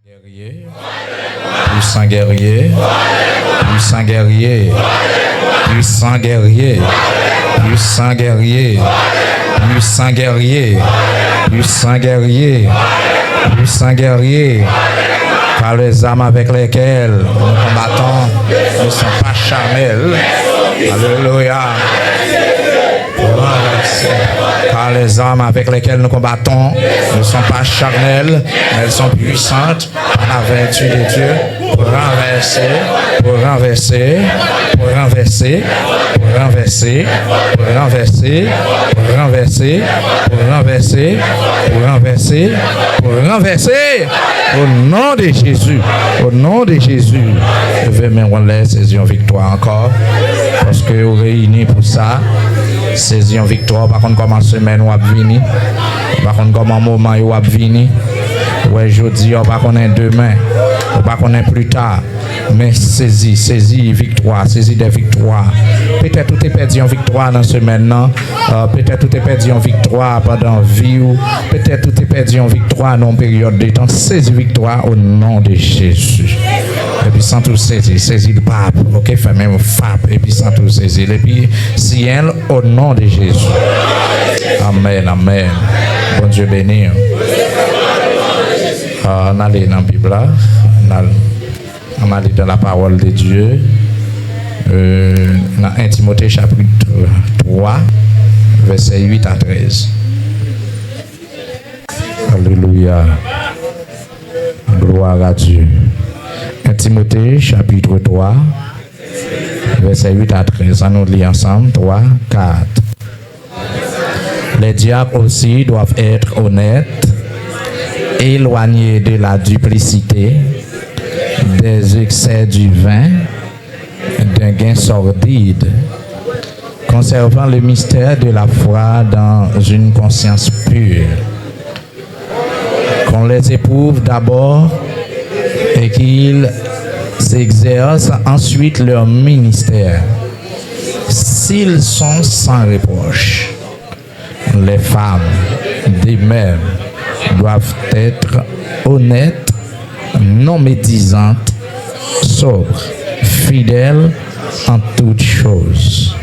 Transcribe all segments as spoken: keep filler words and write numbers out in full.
Guerrier, puissant guerrier, puissant guerrier, puissant guerrier, puissant guerrier, puissant guerrier, puissant guerrier, puissant guerrier, car les armes avec lesquelles nous combattons ne sont pas charnelles. Alléluia. Car les armes avec lesquelles nous combattons ne sont pas charnelles, mais elles sont puissantes par la vertu de Dieu pour renverser, pour renverser, pour renverser, pour renverser, pour renverser, pour renverser, pour renverser, pour renverser, pour renverser. Au nom de Jésus, au nom de Jésus, leve men w anlè, sezi yon viktwa ankò, paske ou reyini pou sa. Sezi yon viktwa, ou pa konn kòman semèn ou ap vini, ou pa konn kòman moman yo ap vini. Ou wè jodi a, ou pa konnen demen, ou pa konnen pli ta. Men sezi, sezi viktwa, sezi de viktwa. Petèt ou te pèdi yon viktwa nan semèn nan. Euh, petèt ou te pèdi yon viktwa pandan vi w. Petèt ou te pèdi yon viktwa nan yon peryòd de tan. Sezi viktwa o non de Jezi. Epi sant ou sezi, sezi l pap. Oke, fè men w fap. Epi sant ou sezi l. Epi siyen l o non de Jezi. Amèn, amèn. Bondye beni w. Ah, ann ale nan Bib la. Ann al, ann ale dans la parole de Dieu. Euh, nan en Timote chapit twa, vèsè uit a trèz. Alelouya. Gloire à Dieu. En Timote chapit twa, vèsè uit a trèz. Ann nou li ansanm. Twa, kat. Les diacres aussi doivent être honnêtes, éloignés de la duplicité, des excès du vin, d'un gain sordide, conservant le mystère de la foi dans une conscience pure. Qu'on les éprouve d'abord et qu'ils exercent ensuite leur ministère, s'ils sont sans reproche. Les femmes, de même, doivent être honnêtes, non médisantes, sobres, fidèles en toutes choses.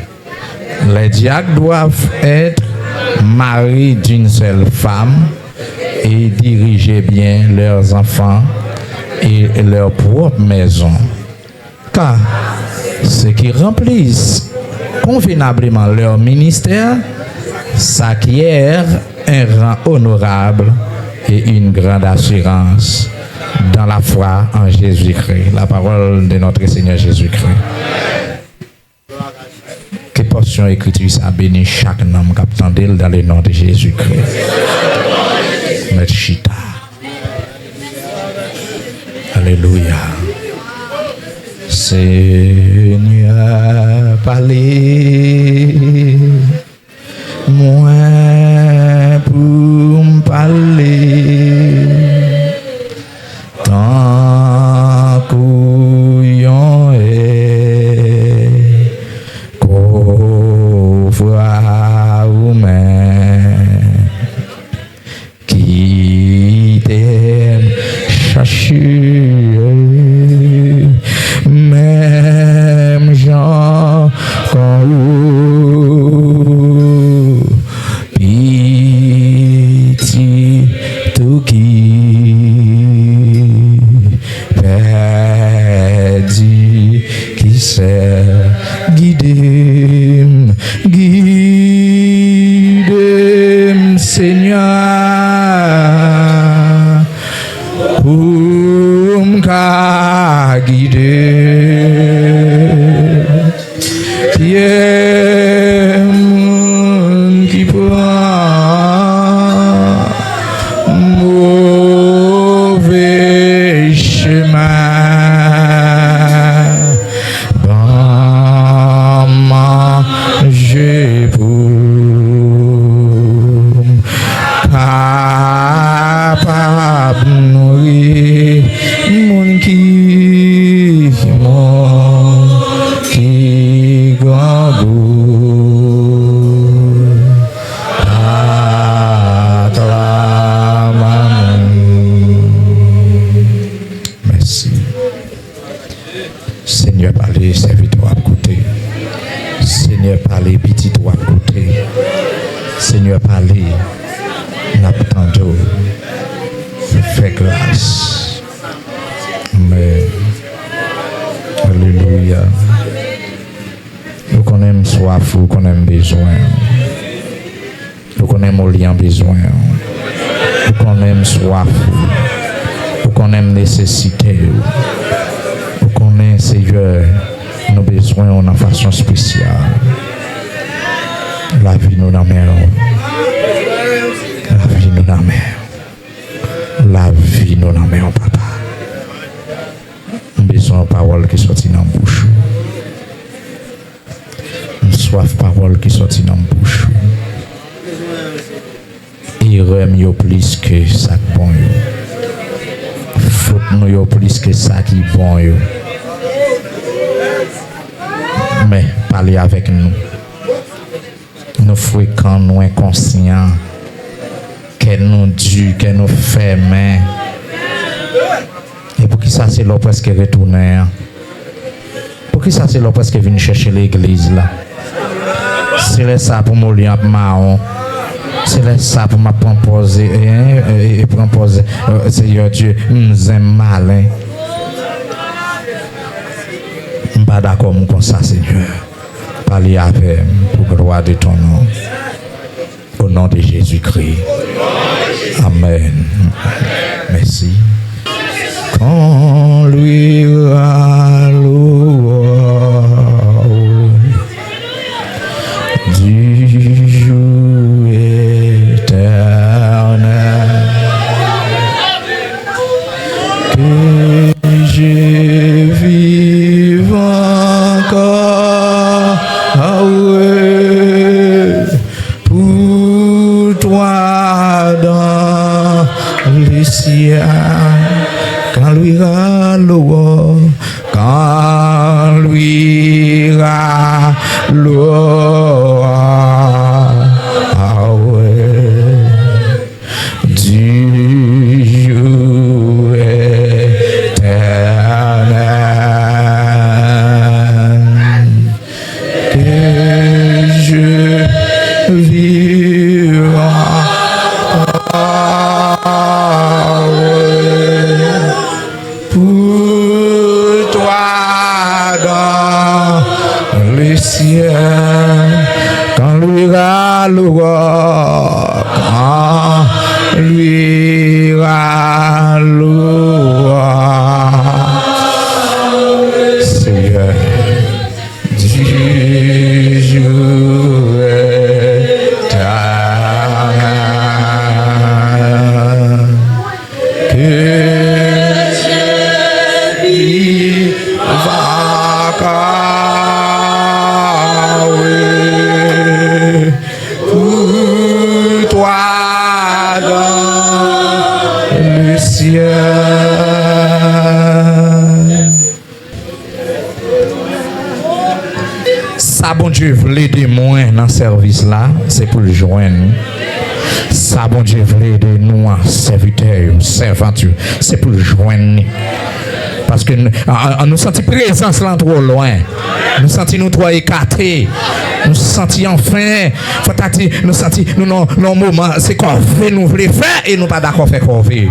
Les diacres doivent être maris d'une seule femme et diriger bien leurs enfants et leur propre maison. Car ceux qui remplissent convenablement leur ministère s'acquièrent un rang honorable et une grande assurance dans la foi en Jésus-Christ. La parole de notre Seigneur Jésus-Christ. Ke pòsyon ekriti sa beni chak nanm k ap tande l dans le nom de Jésus-Christ. Mèt chita. Alelouya. Senyè, pale. Mwen pou m pale tankou yon eko vwa ou menm. Kite m chache menm jan kon ou, pitit ou ki pèdi ki sèl. Gide m, gide m, Senyè, pou m ka gide pye moun ki pran move chemen. Ban m manje pou m kapab nouri moun ki, moun ki grangou. Aklaman nou. Sèvitè w ap koute. Senyè, pale, pitit ou ap koute. Senyè, pale, n ap tande w. Fè gras. Amèn. Alelouya. Ou konnen m swaf ou, ou konnen m bezwen ou. Ou konnen Moli an bezwen ou. Ou konnen m swaf ou. Ou konnen m nesesite ou. Ou konnen, Seyè, nou bezwen ou nan fason espesyal. Lavi nou nan men ou. Lavi nou nan men ou. Lavi nou nan men ou, papa. M bezwen yon pawòl ki sòti nan bouch ou. M swaf pawòl ki sòti nan bouch ou. Erè m yo plis ke sa k bon yo. Fot nou yo plis ke sa ki bon yo. Men, pale avèk nou. Nou frekan, nou enkonsyan. Kè nou di, kè nou fèmen. E poukisa se lè w prèske retounen an? Poukisa se lè w prèske vin chèche legliz la? Se lè sa pou Moli an ap mawon. Se lè sa pou m ap pran pòz, e, e, e, e pran pòz, e, Seyè Dye, m zen, m malen. M pa dakò moun konsa, Senyè. Pale avè m pou glwa de ton non. Au nom de Jésus-Christ. Amèn. Mèsi. Qu'on lui rende louange du jour éternel. Que je vive encore heureux pour toi dans le ciel. Qu'on lui rende louange, qu'on lui rende louange. Du jour éternel. Que je vive encore pour toi dans le ciel. Qu'on lui rende louange, qu'on lui rende louange. Seigneur, du jour éternel. Que je vive encore, oui, pour toi dans le ciel. Sa Bondye vle de mwen nan sèvis la, se pou l jwenn. Sa Bondye vle de nou an, sèvitè yo, sèvant yo, se pou l jwenn li. Paske n-, a, a, nou santi prezans lan twò lwen. Nou santi nou twò ekate. Nou santi anfen, fò ta di, nou santi nou nan, nan yon moman, se kòve nou vle fè e nou pa dakò fè kòve.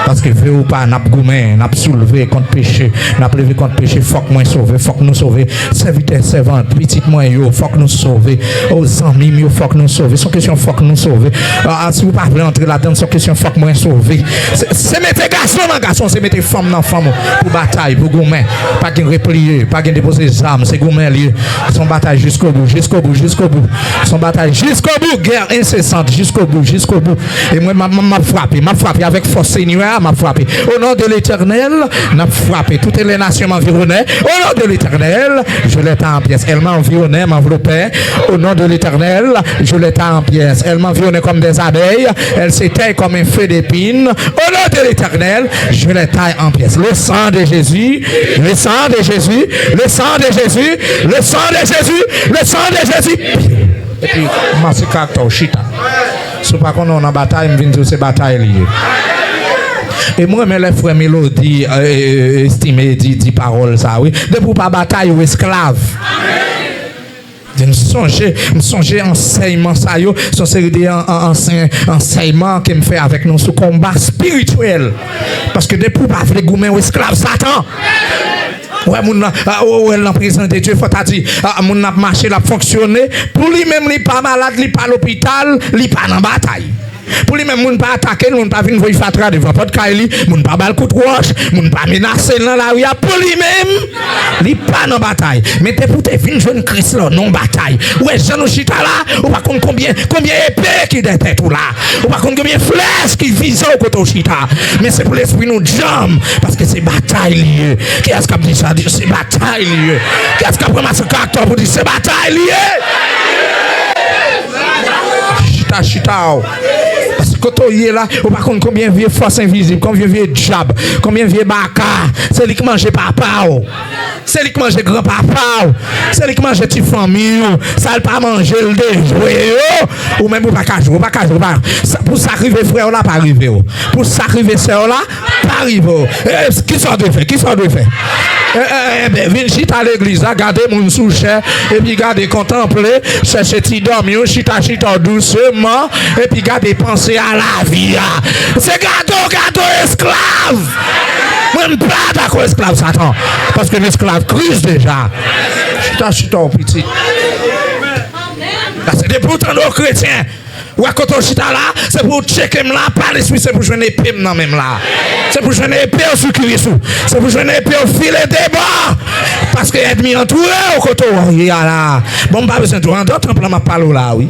Paske vle ou pa, n ap goumen, n ap soulve kont peche, n ap leve kont peche. Fòk mwen sove, fòk nou sove. Sèvitè, sèvant, pitit mwen yo, fòk nou sove. O, zanmi m yo, fòk nou sove. Se yon kesyon fòk nou sove. A, si w pa vle antre ladan l, se yon kesyon fòk mwen sove. Se, se mete gason nan gason, se mete fanm nan fanm pou batay, pou goumen. Pa gen repliye, pa gen depoze zam, se goumen l ye. Se yon batay jiskobou, jiskobou, jiskobou. Se yon batay jiskobou, guerre incessante, jiskobou, jiskobou. E mwen, m ap, m ap frape, m ap frape avèk fòs Senyè a, m ap frape. Au nom de l'Éternel, n ap frape. Toutes les nations m'environnaient. Au nom de l'Éternel, je les taille en pièces. Elles m'environnaient, m'enveloppaient. Au nom de l'Éternel, je les taille en pièces. Elles m'environnaient comme des abeilles. Elles s'éteignent comme un feu d'épines. Au nom de l'Éternel, je les taille en pièces. Le sang de Jésus, le sang de Jésus, le sang de Jésus, le sang de Jésus, le sang de Jésus. Epi, kòmanse karaktè w chita. Si w pa konnen w nan batay, m vin di w se batay li ye. E mwen renmen lè frè Melody, e, e, Estime di, di pawòl sa, wi. Depi w pa batay, ou esklav. M sonje, m sonje ansèyman sa yo, se yon seri de an, an, ansè-, ansèyman ke m fè avèk nou sou konba espirityèl. Paske depi w pa vle goumen, ou esklav Satan. Ou wè moun nan, a, ou wè l nan prezans de Dye, fò ta di, a, moun nan ap mache, l ap fonksyone. Pou li menm, li pa malad, li pa lopital, li pa nan batay. Pou li menm, moun pa atake l, moun pa vin voye fatra devan pòt kay li, moun pa ba l kout wòch, moun pa menase l nan lari a. Pou li menm, li pa nan batay. Men depi w te vin jwenn Kris la, w nan batay. Ou wè jan nou chita la, ou pa konn konbyen, konbyen epe ki dèyè tèt ou la. Ou pa konn konbyen flèch ki vize w kote w chita. Men se pou lespri nou djanm, paske se batay li ye. Kiyès k ap di sa? Di, se batay li ye. Kiyès k ap ranmase karaktè w pou di se batay li ye? Chita, chita w. Paske kote w ye la, ou pa konn konbyen vye fòs envizib, konbyen vye dyab, konbyen vye baka. Se li k manje papa w. Se li k manje granpapa w. Se li k manje ti fanmi w. Sa l pa manje, l devwe yo. Ou menm ou pa ka jwe, ou pa ka jwe, ou pa, sa, pou sa k rive frè w la, pa rive w. Pou sa k rive sè w la, pa rive w. E, kisa w dwe fè? Kisa w dwe fè? E, e, e, ben, vin chita legliz la, gade moun sou chè, epi gade, kontanple, chèche ti dòmi w, chita, chita w douseman, epi gade, panse a lavi a. Se gade w, gade w esklav! Mwen, m pa dakò esklav Satan, paske m esklav Kris deja. Chita, chita w pitit. Paske depi w tande w kretyen, ou wè kote w chita la, se pou w tcheke m la, pa lespri, se pou jwenn epe m nan men m la. Se pou jwenn epe w sou kiris ou. Se pou jwenn epe w file debò. Paske ènmi an toure w kote w ye a la. Bon, m pa bezwen di w, anndan tanp lan m ap pale w la, wi.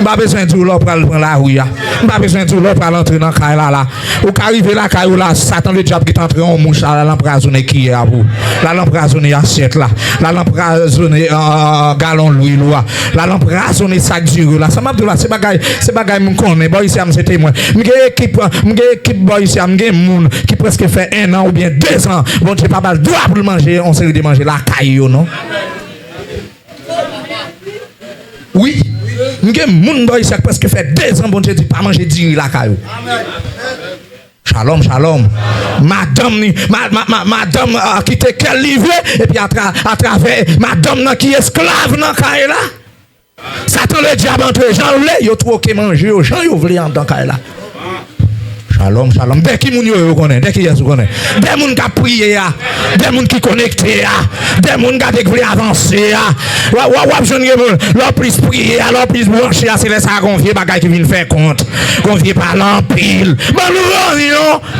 M pa bezwen di w lè w pral pran lari a. M pa bezwen di w lè w pral antre nan kay la, la. Ou ka rive lakay ou la, Satan ledyab ki t antre yon mouch la, l al anpwazonnen kiyè a pou ou. L al anpwazonnen asyèt la. L al anpwazonnen, euh, galon lwil ou a. L al anpwazonnen sak diri w la. Sa m ap di w la, se bagay, se bagay m konnen. Bò isi a, m se temwen. M gen ekip, m gen ekip bò isi a, m gen moun ki prèske fè en an oubyen de zan. Bondye pa ba l dwa pou l manje yon seri de manje lakay yo, non. Wi. M gen moun bò isi a k prèske fè de zan Bondye di pa manje diri lakay ou. Shalom, shalom. Madanm ni, ma, ma, ma, madanm, ah, kite kè l livre, epi atra, atravè madanm nan ki esklav nan kay la. Satan ledyab antre jan l vle, yo twoke manje yo, jan yo vle anndan kay la. Shalom, shalom. Dè ki moun yo ye, ou konnen? Dè kiyès ou konnen? Dè moun k ap priye a. Dè moun ki konekte a. Dè moun gade k vle avanse a. W ap, w ap, w ap jwenn gen moun. Lè w plis priye a, lè w plis branche a, se lè sa a gon vye bagay ki vin fè kont. Gon vye pale anpil. Ban nou ranyon.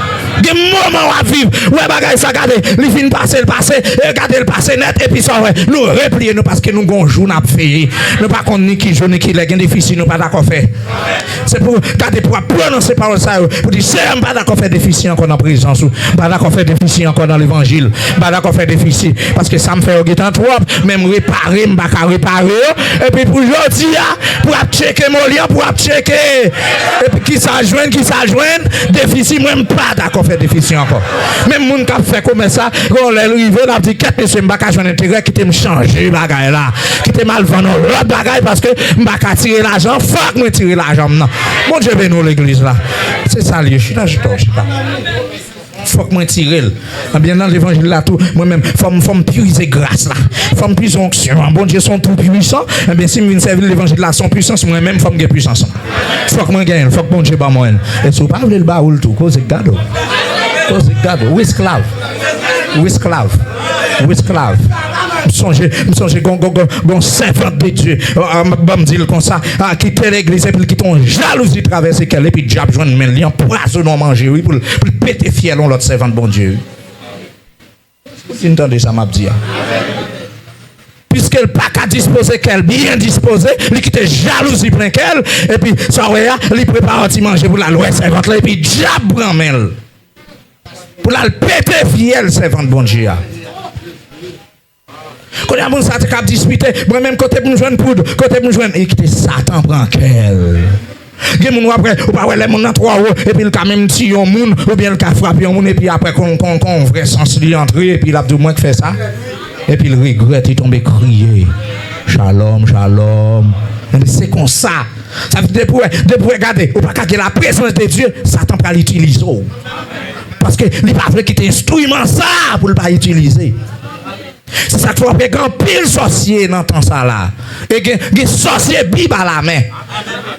Gen moman w ap viv. Ou wè bagay sa, gade. Li fin pase, l pase. E gade, l pase nèt. Epi sa w wè. Nou repliye nou paske nou gon jou n ap veye. Nou pa konn ni ki jou, ni ki lè. Gen defisi nou pa dakò fè. Se pou, gade, pou w ap pwononse pawòl sa yo, pou di, Seyè, m pa dakò fè defisi ankò nan prezans ou. M pa dakò fè defisi ankò nan levanjil. M pa dakò fè defisi, paske sa m fè yo gentan twòp, men m repare, m pa ka repare yo. Epi pou jodi a, pou w ap tcheke moli an, pou w ap tcheke, epi kisa jwenn, kisa jwenn, defisi, mwen, m pa dakò fè defisi ankò. Menm moun k ap fè komès la, gon lè l rive, l ap di, kèt mesye, m pa ka jwenn enterè, kite m chanje bagay la. Kite m al vann yon lòt bagay, paske m pa ka tire lajan, fòk mwen tire lajan m nan. Bondye beni w, legliz la. Se sa l ye, chita, chita, chita. Fòk mwen tire l. Ebyen, nan levanjil la tou, mwen menm, fò m, fò m puize gras la. Fò m puize onksyon an. Bondye se yon tou pwisan. Ebyen, si m vin sèvi l, levanjil la se yon pwisans, mwen menm, fò m gen pwisans lan. Fòk mwen genyen l, fòk Bondye ban mwen l. E si w pa vle l ba ou l tou, koze k gade w. Koze k gade w. Ou esklav. Ou esklav. Ou esklav. M sonje, m sonje gon, gon, gon, gon sèvant de Dye. Ah, ah, ban m di l konsa. Ah, kite legliz epi l kite yon jalouzi travèse kè l epi dyab jwenn men l. Li anpwazonnen yon manje, wi, pou l, pou l pete fyèl yon lòt sèvant Bondye, wi. Ou fin tande sa m ap di a? Piske l pa ka dispoze kè l byen dispoze, li kite jalouzi plen kè l, epi sa w wè a, li prepare yon ti manje pou l al wè sèvant lan, epi dyab pran men l. Pou l al pete fyèl sèvant Bondye a. Kounye a, moun sa te ka ap dispite, mwen menm kote pou m jwenn poud, kote pou m jwenn, e kite Satan pran kè l. Gen moun w ap wè, ou pa wè lè moun nan twò wo, epi l ka menm tiye yon moun, oubyen l ka frape yon moun, epi apre kon, kon, kon vrè sans li antre, epi l ap di w, mwen k fè sa. Epi l regrèt, li tonbe kriye. Shalom, shalom. Ebyen, se konsa. Sa vle di depi w wè, depi w wè, gade, ou pa ka gen laprezans de Dye, Satan pral itilize w. Paske li pa vle kite enstriman sa a pou l pa itilize. Se sa k fè w ap wè gen anpil sòsye nan tan sa la. E gen, gen sòsye Bib alamen.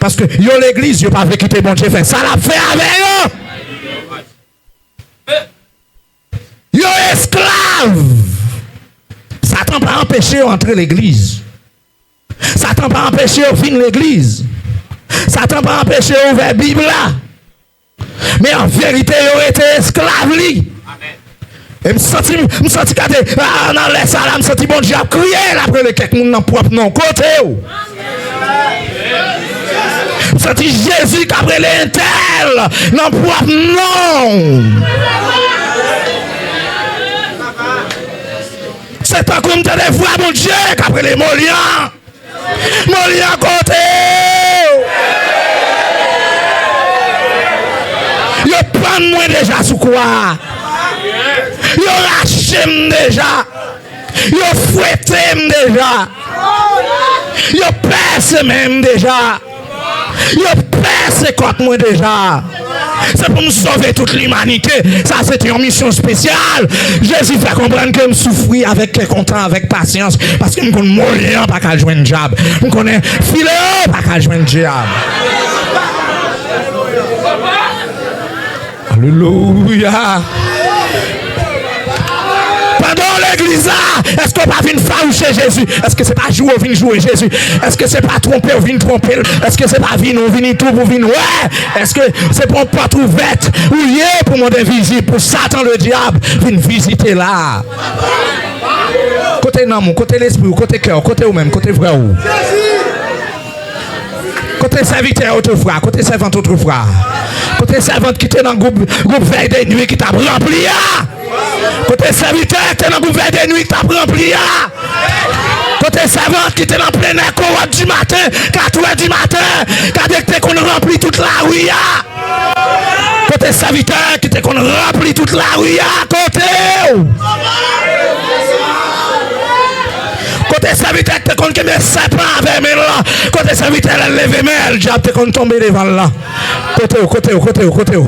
Paske yo legliz, yo pa vle kite Bondye fè sa l ap fè avè yo. Yo esklav. Satan pa anpeche yo antre legliz. Satan pa anpeche yo vin legliz. Satan pa anpeche yo ouvè Bib la. Men an verite, yo rete esklav li. E m santi, m santi gade, a, nan lè sa la, m santi Bondye ap kriye, l ap rele kèk moun nan pwòp non. Kote w? M santi Jezi k ap rele entèl nan pwòp non. Se tankou m tande vwa Bondye k ap rele Molyan. Molyan, kote w? Yo pann mwen deja sou kwa a. Yo rache m deja. Yo fwete m deja. Yo pèse men m deja. Yo pèse kòt mwen deja. Se pou m sove tout limanite. Sa se te yon misyon espesyal. Jezi fè konprann ke m soufri avèk kè kontan, avèk pasyans, paske m konn Molyan pa ka jwenn dyab. M konnen Fileo pa ka jwenn dyab. Alelouya. Pandan w legliz la, èske w pa vin fawouche Jezi? Èske se pa joure w vin joure Jezi? Èske se pa twonpe w vin twonpe l? Èske se pa vin ou vin tou pou vin wè? Èske se pa yon pòt ouvèt ou ye pou mond envizib, pou Satan ledyab vin vizite la? Kote nanm ou? Kote lespri w? Kote kè w? Kote ou menm? Kote vrè w? Kote sèvitè otrefwa? Kote sèvant otrefwa? Kote sèvant ki te nan gwoup, gwoup vèy de nwi ki t ap ranpli a? Kote sèvitè ki te nan gwoup vèy de nwi ki t ap ranpli a? Kote sèvant ki te nan plenè kowòd di maten, katrè di maten, gade ki te konn ranpli tout lari a? Kote sèvitè ki te konn ranpli tout lari a? Kote w? Kote sèvitè ki te konn kenbe sèpan avè men l lan? Kote sèvitè lè l leve men l, dyab te konn tonbe devan l lan? Kote w, kote w, kote w, kote w?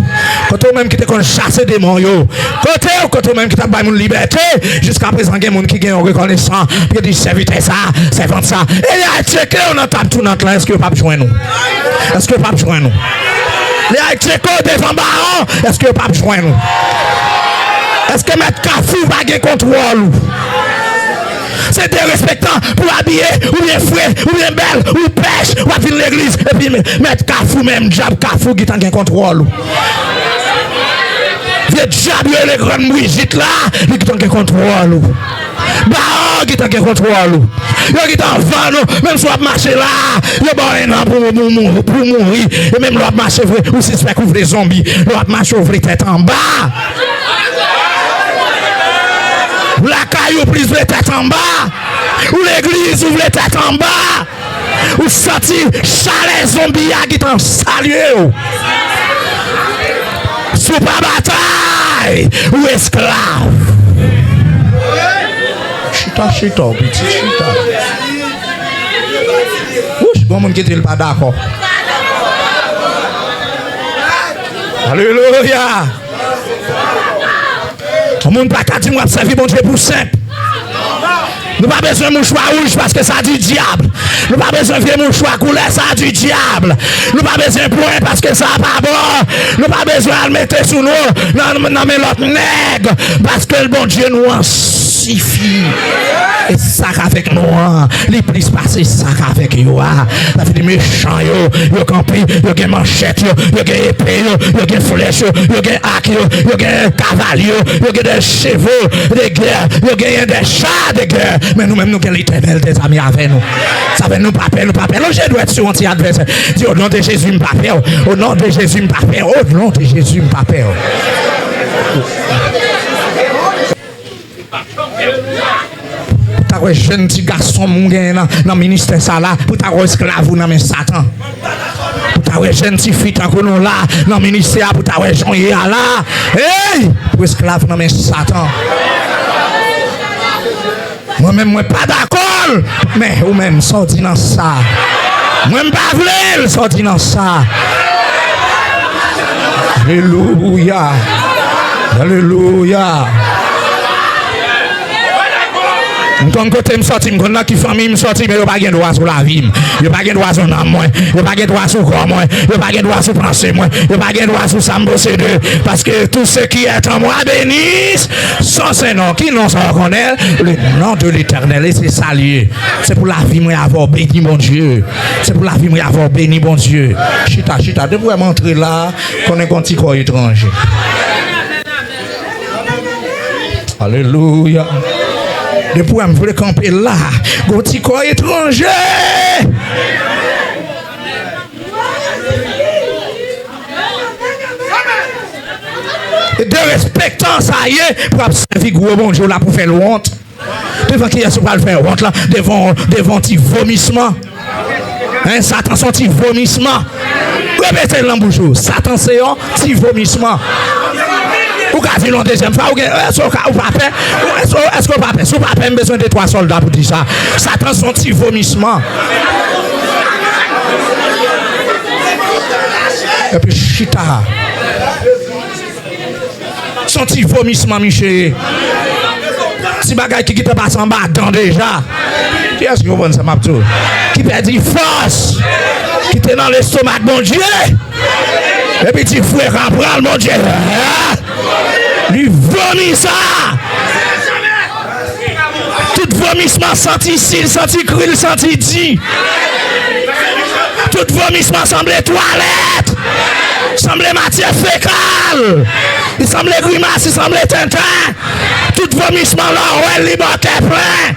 Kote w menm ki te konn chase demon yo? Kote w, kote w menm ki t ap bay moun libète? Jiskaprezan gen moun ki gen yon rekonesan, yo di sèvitè sa, sèvant sa. E lè y al tcheke yo nan tab tounant lan, èske yo p ap jwenn ou? Èske yo p ap jwenn ou? Lè y al tcheke yo devan bawon, èske yo p ap jwenn ou? Èske mèt kafou pa gen kontwòl ou? Se derespektan pou w abiye, oubyen fre, oubyen bèl, ou pèch, w ap vin legliz, epi mèt kafou menm, dyab kafou gentan gen kontwòl ou. Vye dyab yo rele Grann Brijit la, li gentan gen kontwòl ou. Bawon gentan gen kontwòl ou. Yo gentan vann ou, menm si w ap mache la, yo ba w en an pou, pou, pou, pou mouri. E menm lè w ap mache vre, ou sispèk ou vle zonbi. Lè w ap mache, ou vle tèt anba. Lakay ou plis vle tèt anba. Ou legliz ou vle tèt anba. Ou santi chalè zonbi a gentan salye w. Si w pa batay, ou esklav. Chita, chita, w pitit, chita. Wouch, gon moun ki di l pa dakò. Alelouya. Yon moun pa ka di m w ap sèvi Bondye pou senp. Nou pa bezwen mouchwa wouj paske sa di dyab. Nou pa bezwen vye mouchwa koulè sa di dyab. Nou pa bezwen pwen paske sa pa bon. Nou pa bezwen al mete sou nou nan, nan men lòt nèg paske Bondye nou an sifi. E sak avèk nou an, li plis pase sak avèk yo a. Sa vle di mechan yo, yo kanpe, yo gen manchèt yo, yo gen epe yo, yo gen flèch yo, yo gen ak yo, yo gen kaval yo, yo gen des chevaux de guerre, yo genyen des chars de guerre. Men nou menm nou gen Letènèl dèzame avè nou. Sa fè nou pa pè, nou pa pè. Lonje dwèt sou yon ti advèsè. Di, "O non de Jezi, m pa pè. O non de Jezi, m pa pè. O non de Jezi, m pa pè." Pou ta wè jèn ti gason m ou genyen nan, nan ministè sa la, pou ta wè esklav ou nan men Satan. Pou ta wè jèn ti fi tankou nou la, nan ministè a, pou ta wè jan w ye a la. Ey! Pou esklav nan men Satan. Mwen menm, mwen pa dakò l. Men, ou menm, sa w di nan sa? Mwen, m pa vle l, sa w di nan sa? Alelouya. Alelouya. M konn kote m sòti, m konn nan ki fanmi m sòti, men yo pa gen dwa sou lavi m. Yo pa gen dwa sou nanm mwen. Yo pa gen dwa sou kò mwen. Yo pa gen dwa sou panse mwen. Yo pa gen dwa sou sa m posede. Paske tout ce qui est en moi bénisse son saint nom. Ki non sa w konnen? Le nom de l'Éternel. E se sa l ye. Se pou lavi mwen avè w beni, Bondye. Se pou lavi mwen avè w beni, Bondye. Chita, chita. Depi w wè m antre la, konnen gon ti kò etranje. Alelouya. Depi w wè m vle kanpe la, gon ti kò etranje. E derespektan sa ye pou ap sèvi gwo Bondye w la pou fè l wont. Devan kiyès ou pral fè wont la? Devan, devan ti vomisman. Hein, Satan se yon ti vomisman. Repete l nan bouch ou. Satan se yon ti vomisman. Ou ka di l yon dezyèm fwa, ou gen, èske ou ka, ou pa pè? Èske, èske ou pa pè? Si ou pa pè, m bezwen de twa sòlda pou di sa. Satan se yon ti vomisman. Epi chita. Se yon ti vomisman misye ye. Ti bagay ki gentan pase anba dan deja. Kiyès ki konprann sa m ap di w? Ki pèdi fòs ki te nan lestomak Bondye. Epi ti frekan pran l, Bondye. Li vomi sa. Tout vomisman santi si l, santi kri l, santi di. Tout vomisman sanble twalèt. Sanble matyè fekal. Li sanble grimas, li sanble tenten. Tout vomisman lè w wè l, li bò kè plen.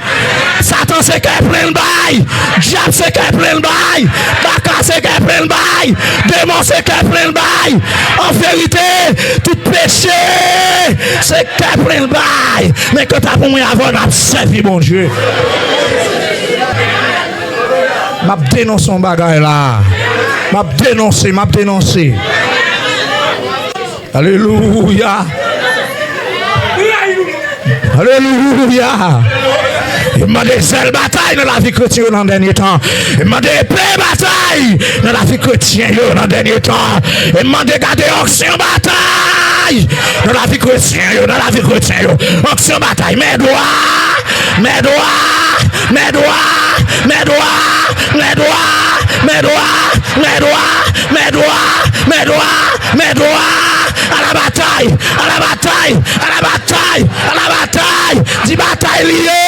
Satan se kè plen l bay. Dyab se kè plen l bay. Baka se kè plen l bay. Demon se kè plen l bay. An verite, tout peche se kè plen l bay. Men kanta pou mwen avè w, n ap sèvi Bondye. M ap denonse yon bagay la. M ap denonse, m ap denonse. Alelouya. Alelouya. E mande zèl batay nan lavi kretyen yo nan dènye tan. E mande epe batay nan lavi kretyen yo nan dènye tan. E mande gade onksyon batay nan lavi kretyen yo, nan lavi kretyen yo. Onksyon batay, men dwa, men dwa, men dwa, men dwa, men dwa, men dwa, men dwa, men dwa, men dwa, men dwa, men dwa, à la bataille, à la bataille, à la bataille, à la bataille, di batay li ye.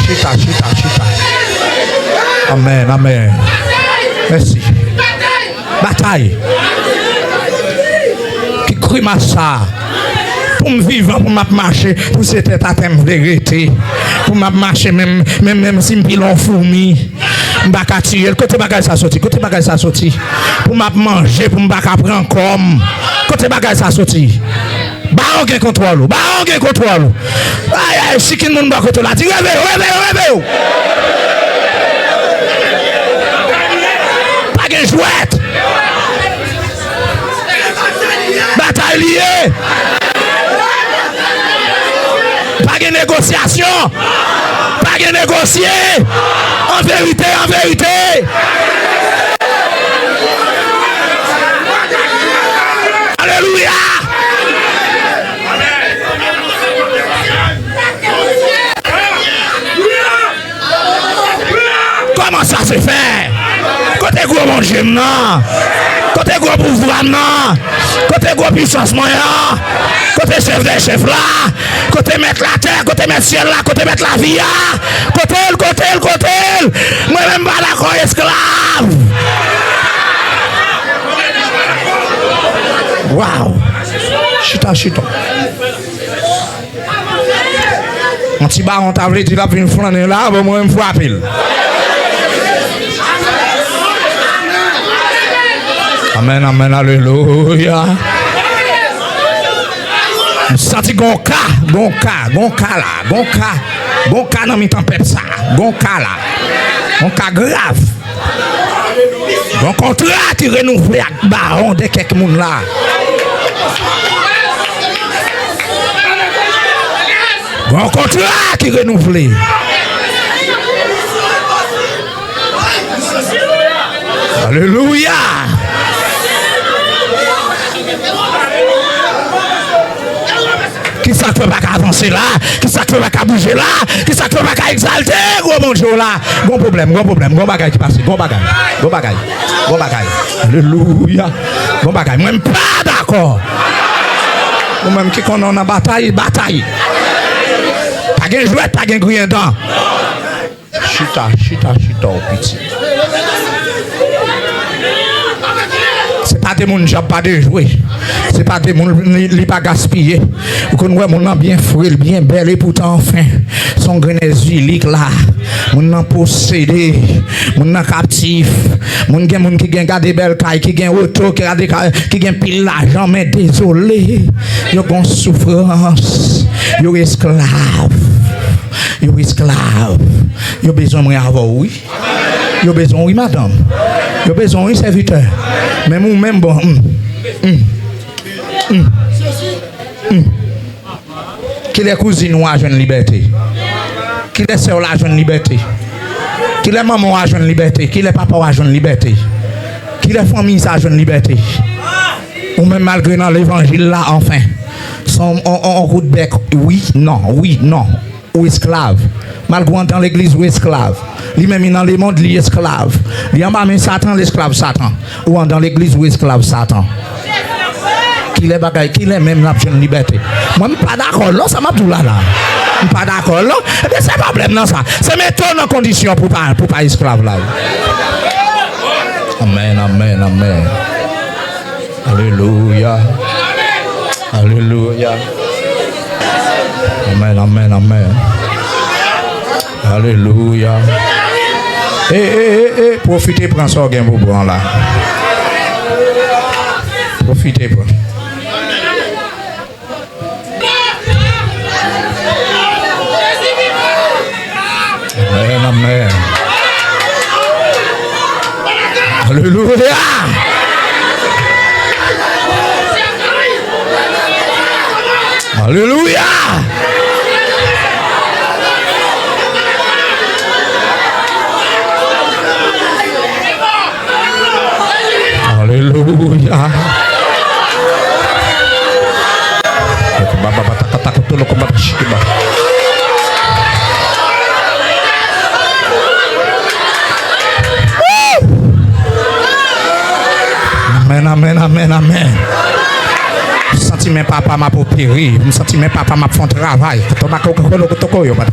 Chita, chita, chita. Amèn, amèn. Mèsi. Batay. Ki grimas sa? Pou m vivan, pou m ap mache, pou se tèt atè m vle rete. Pou m ap mache, menm, menm, menm si m pile yon foumi, m pa ka tiye l. Kote bagay sa soti? Kote bagay sa soti? Pou m ap manje, pou m pa ka pran kò m. Kote bagay sa soti? Baron gen kontwòl ou. Baron gen kontwòl ou. Ay, ay, sikin moun bò kote w la. Di, reve w, reve w, reve w. Pa gen jwèt. Batay li ye. Pa gen negosyasyon. Pa gen negosye. An verite, an verite. Alelouya. Kòman sa se fè? Kote gwo Bondye m nan? Kote gwo pouvwa m nan? Kote gwo pisans mwen an? Kote chèf dè chèf la? Kote mèt latè? Kote mèt syèl la? Kote mèt lavi a? Kote l? Kote l? Kote l? Mwen menm m pa dakò esklav. Waw. Chita, chita. Yon ti bawon ta vle di l ap vin flannen la, bon, mwen menm m frape l. Amèn, amèn, alelouya. M santi gon ka, gon ka, gon ka la, gon ka, gon ka nan mitan pèp sa, gon ka la, gon ka grav. Gon kontra ki renouvle ak bawon de kèk moun la. Gon kontra ki renouvle. Alelouya. Kisa k fè pa ka avanse la? Kisa k fè pa ka bouje la? Kisa k fè pa ka egzalte gwo Bondye w la? Gon pwoblèm, gon pwoblèm, gon bagay ki pase, gon bagay, gon bagay, gon bagay. Alelouya. Gon bagay. Mwen m pa dakò. Ou menm ki konnen w nan batay, batay. Pa gen jwèt, pa gen griyen dan. Chita, chita, chita, w pitit. Se pa de moun djab pa dejwe. Se pa de moun li, li pa gaspiye. Ou konn wè moun nan byen fre, l byen bèl, epoutan, anfen, se yon grenn èzili k la. Moun nan posede. Moun nan kaptif. Moun gen moun ki gen gade bèl kay, ki gen oto, ki gade kay, ki gen pil lajan, men dezole. Yo gon soufrans. Yo esklav. Yo esklav. Yo bezwen mwen avè w, wi. Yo bezwen w, wi, madanm. Yo bezwen w, wi, sèvitè. Menm ou menm, bon. Mm, mm, mm, mm. Kilè kouzin ou a jwenn libète? Kilè sè w la jwenn libète? Kilè manman w a jwenn libète? Kilè papa w a jwenn libète? Kilè fanmi sa a jwenn libète? Ou menm, malgre nan levanjil la, anfen, se yon, yon, yon, yon kout bèk, wi, non, wi, non. Ou esklav. Malgre w anndan legliz, ou esklav. Li menm, li nan lemonn, li esklav. Li anba men Satan, l esklav Satan. Ou anndan legliz, ou esklav Satan. Kilè bagay, kilè menm n ap jwenn libète? Mwen, m pa dakò, non, sa m ap di w la, la. M pa dakò, non. Ebyen, se pwoblèm nan sa. Se mete w nan kondisyon pou pa, pou pa esklav la. Amèn, amèn, amèn. Alelouya. Alelouya. Amèn, amèn, amèn. Alelouya. E, e, e, e, pwofite pran sa w gen pou pran la. Pwofite pran. Amèn, amèn. Alelouya. Alelouya. Alelouya. Amèn, amèn, amèn, amèn. M santi men papa m ap opere. M santi men papa m ap fè yon travay. Toma koko koko koko yo, papa.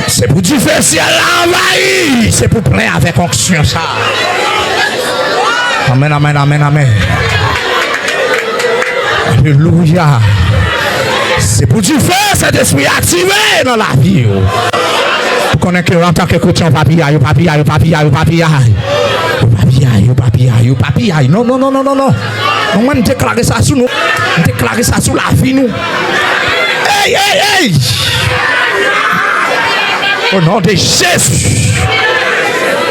Se pou dife syèl la anvayi. Se pou plen avèk onksyon sa. Amèn, amèn, amèn, amèn. Alelouya. Se pou dife Sentespri aktive nan lavi w. Pou konnen ke antanke kretyen, ou pa piyay, ou pa piyay, ou pa piyay, ou pa piyay. Ou pa piyay, ou pa piyay, ou pa piyay. Non, non, non, non, non, non. Non, mwen, m deklare sa sou nou. M deklare sa sou lavi nou. Ey, ey, ey! O non de Jezi.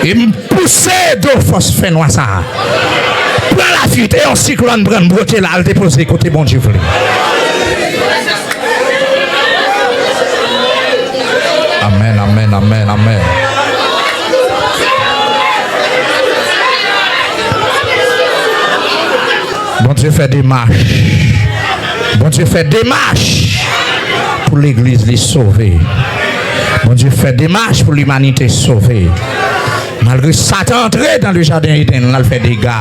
E m pouse do fòs fènwa sa a. Pran lafit e yon siklòn pran l bwote l al depoze kote Bondye vle. Amèn, amèn, amèn, amèn. Bondye fè demach. Bondye fè demach pou legliz li sove. Bondye fè demach pou limanite sove. Malgre Satan antre nan le jaden Eden, l al fè dega.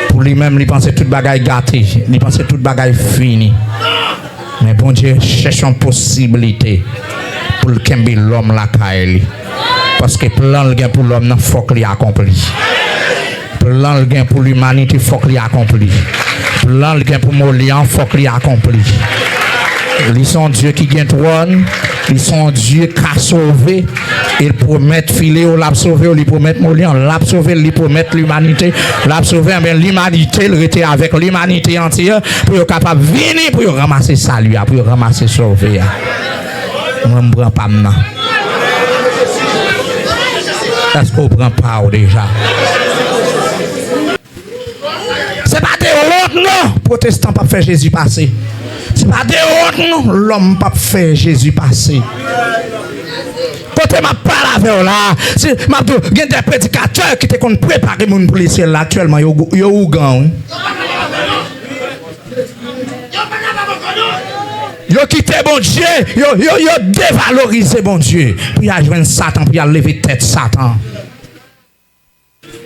Pou li menm, li panse tout bagay gate, li panse tout bagay fini. Men Bondye chèche yon posiblite pou l kenbe lòm lakay li. Paske plan l gen pou lòm nan, fòk li akonpli. Plan l gen pou limanite, fòk li akonpli. Plan l gen pou Moli an, fòk li akonpli. Li se yon Dye ki gen twòn, li se yon Dye ka sove, e l pwomèt Fileo, l ap sove w, li pwomèt Moli an, l ap sove l, li pwomèt limanite, l ap sove, anben, limanite, l rete avèk limanite antyè, pou yo kapab vini, pou yo ranmase sali a, pou yo ranmase sove a. Mwen, m pran pa m nan. Èske w pran pa w deja? Se pa de wont non, pwotestan p ap fè Jezi pase. Se pa de wont non, lòm p ap fè Jezi pase. Kot m ap pale avè w la, si m ap di w, gen de predikatè ki te konn prepare moun pou lesyèl la, aktyèlman, yo, yo ougan, wi. Yo kite Bondye, yo, yo, yo devalorize Bondye pou y al jwenn Satan, pou y al leve tèt Satan.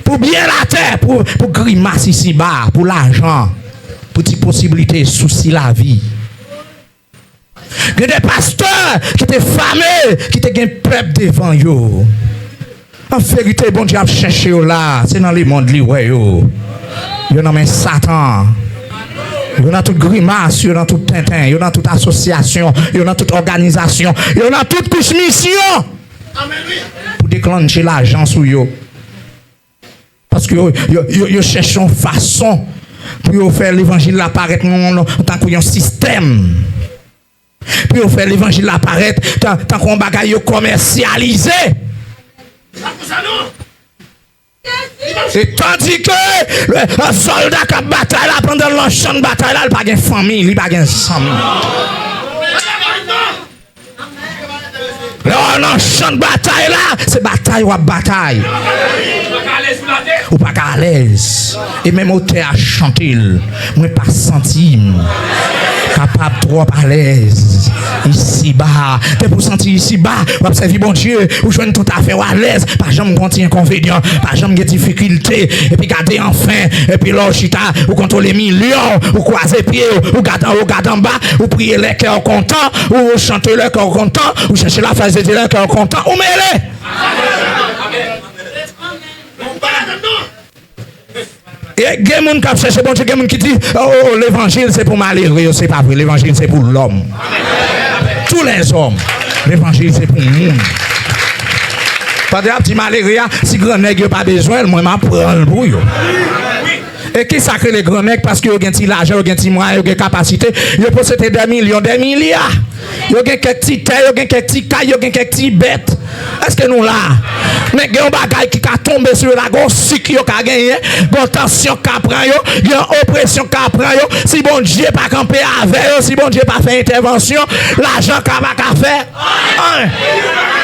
Pou byen latè, pou, pou grimas isiba, pou lajan, pou ti posiblite, sousi lavi. Gen de pastè ki te fame, ki te gen pèp devan yo. An verite, Bondye ap chèche yo la, se nan lemonn li wè yo. Yo nan men Satan. Yo nan tout grimas, yo nan tout tenten, yo nan tout asosyasyon, yo nan tout òganizasyon, yo nan tout kouch misyon pou deklannche lajan sou yo. Paske yo, yo, yo, yo chèche yon fason pou yo fè levanjil la parèt yon, yon, tankou yon sistèm. Pou yo fè levanjil la parèt tan, tankou yon bagay yo kòmèsyalize. E tandike le, le sòlda k ap batay la, pandan l nan chan batay la, li pa gen fanmi, li pa gen zanmi. Lè w nan chan batay la, se batay w ap batay. Ou pa ka alèz. E menm otè a chante l, mwen pa santi m kapab twòp alèz isiba. Depi w santi isiba, w ap sèvi Bondye, ou jwenn tout afè w alèz, pa janm gon ti enkonvenyan, pa janm gen difikilte. Epi gade anfen, epi lè w chita, ou kontwole milyon, ou kwaze pye w, ou gad anwo, ou gad anba, ou priye lè kè w kontan, ou chante lè kè w kontan, ou chèche lafè de Dye lè kè w kontan, ou mele. E gen moun k ap chèche Bondye, gen moun ki di, oh, oh, levanjil se pou malere yo, se pa vre, levanjil se pou lòm. Tou lèzòm, levanjil se pou moun. Pandan y ap di malere a, si grannèg yo pa bezwen l, mwen m ap pran l pou yo. E kisa k rele grannèg? Paske yo gen ti lajan, yo gen ti mwayen, yo gen kapasite, yo posede dè milyon, dè milya. Yo gen kèk ti tè, yo gen kèk ti kay, yo gen kèk ti bèt. Èske nou la? Men gen yon bagay ki ka tonbe sou yo la, gen yon sik yo ka genyen, gen yon tansyon k ka pran yo, gen yon opresyon k ka pran yo. Si Bondye pa kanpe avè yo, si Bondye pa fè entèvansyon, lajan ka pa ka fè anyen.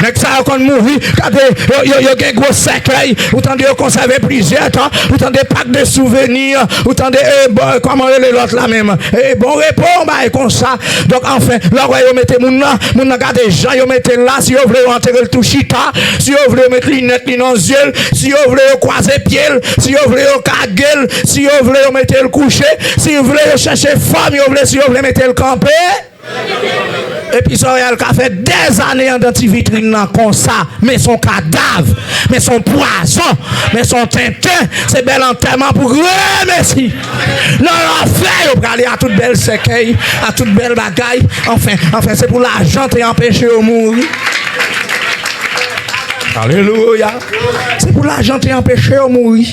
Nèg sa yo konn mouri, gade, yo, yo, yo gen gwo sèkèy, ou tande yo konsève plizyè tan, ou tande pak de souveni, ou tande, eh, bon, kòman rele lòt la menm? Eh, bon repo, yon bagay konsa. Donk, anfen, lè w wè yo mete moun nan, moun nan gade jan yo mete l la, si yo vle yo antere l tou chita, si yo vle yo met linèt li nan zye l, si yo vle yo kwaze pye l, si yo vle yo kage l, si yo vle yo mete l kouche, si yo vle yo chèche fòm yo vle, si yo vle mete l kanpe. Epi zòrèy al ka fè dèzane anndan ti vitrin nan konsa, men se yon kadav, men se yon pwazon, men se yon tenten, se bèl antèman pou gran mesi. Nan lanfè yo prale a tout bèl sèkèy, a tout bèl bagay. Anfen, anfen, se pou lajan te anpeche yo mouri. Alelouya. Se pou lajan te anpeche yo mouri.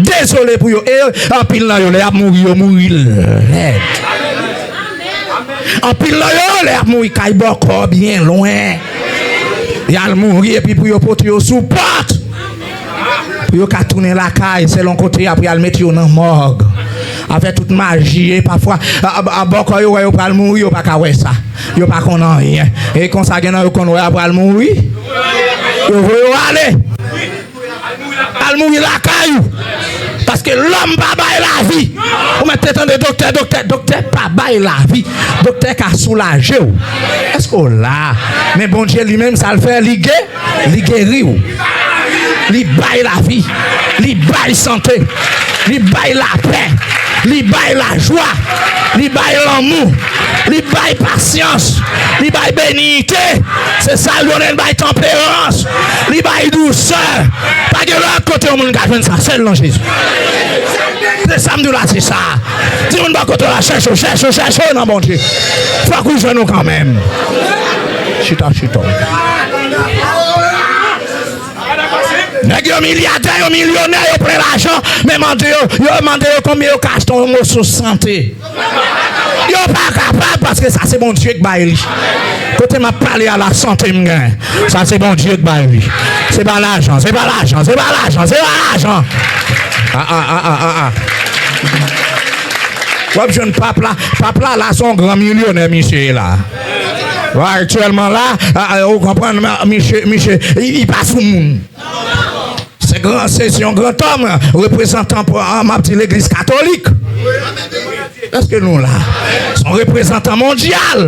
Dezole pou yo. E anpil nan yo, lè y ap mouri, yo mouri lèd. Anpil nan yo, lè y ap mouri, kay bòkò byen lwen. Y al mouri, epi pou yo pote yo sou pòt. Pou yo ka tounen lakay, sèl yon kote a pou y al met yo nan mòg. Avè tout maji, e pafwa, a, a, a, bòkò yo wè yo pral mouri, yo pa ka wè sa. Yo pa konn anyen. E konsa, gen nan yo konn wè y ap pral mouri. Yo voye yo ale. Al mouri lakay ou. Paske lòm pa bay lavi. Ou mèt te tande doktè, doktè, doktè pa bay lavi. Doktè ka soulaje w. Èske w la? Men Bondye li menm, sa l fè, li ge-, li geri w. Li bay lavi. Li bay sante. Li bay lapè. Li bay lajwa. Li bay lanmou. Li bay pasyans. Li bay beniyite. Se sa l donnen, l bay tanperans. Li bay dousè. Pa gen lòt kote yon moun ka jwenn sa, sèl nan Jezi. Se sa m di w la, se sa. Di moun bò kote w la, chèche w, chèche w, chèche w nan Bondye. Fòk ou jwenn ou kanmenm. Chita, chita. Nèg yo milyadè, yo milyonè, yo plen lajan, men mande yo, yo mande yo konbyen yo ka achte yon moso sante. Yo pa kapab, paske sa se Bondye k bay li. Kote m ap pale a, la sante m gen. Sa se Bondye k bay li. Se pa lajan, se pa lajan, se pa lajan, se pa lajan. A, a, a, a, a, a. W ap jwenn pap la, pap la, la se yon gran milyonè misye ye la. Aktyèlman la, a, a, ou konprann, misye, misye, li, li pa sou moun. Se gran, se, se yon gran òm, reprezantan, pou, a, m ap di legliz katolik. Èske nou la? Se yon reprezantan mondyal.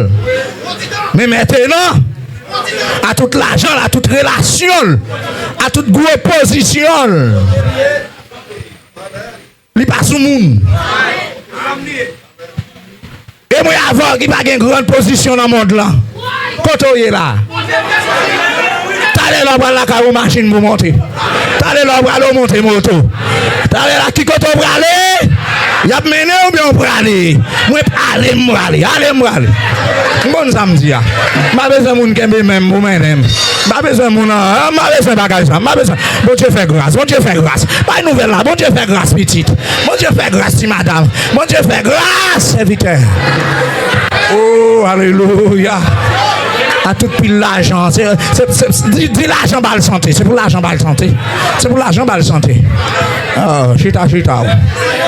Men mentnan, a tout lajan l, a tout relasyon l, a tout gwo pozisyon l, li pa sou moun. E mwen avè w ki pa gen gran pozisyon nan mond lan. Kote w ye la? Talè la w pral lakay ou machin pou monte. Talè la w prale ou monte moto. Talè la ki kote w prale? Y ap mennen w oubyen w prale? Mwen ale m prale. Ale m prale. M konn sa m di a. M pa bezwen moun kenbe men m pou mennen m. M pa bezwen moun an, m pa bezwen bagay sa. M pa bezwen. Bondye fè gras. Bondye fè gras. Bay nouvèl la. Bondye fè gras, pitit. Bondye fè gras, ti madanm. Bondye fè gras, sèvitè. Oh, alelouya. A tout pil lajan. Se, se, se, di, di lajan ba l sante. Se pou lajan ba l sante. Se pou lajan ba l sante. Ah, chita, chita.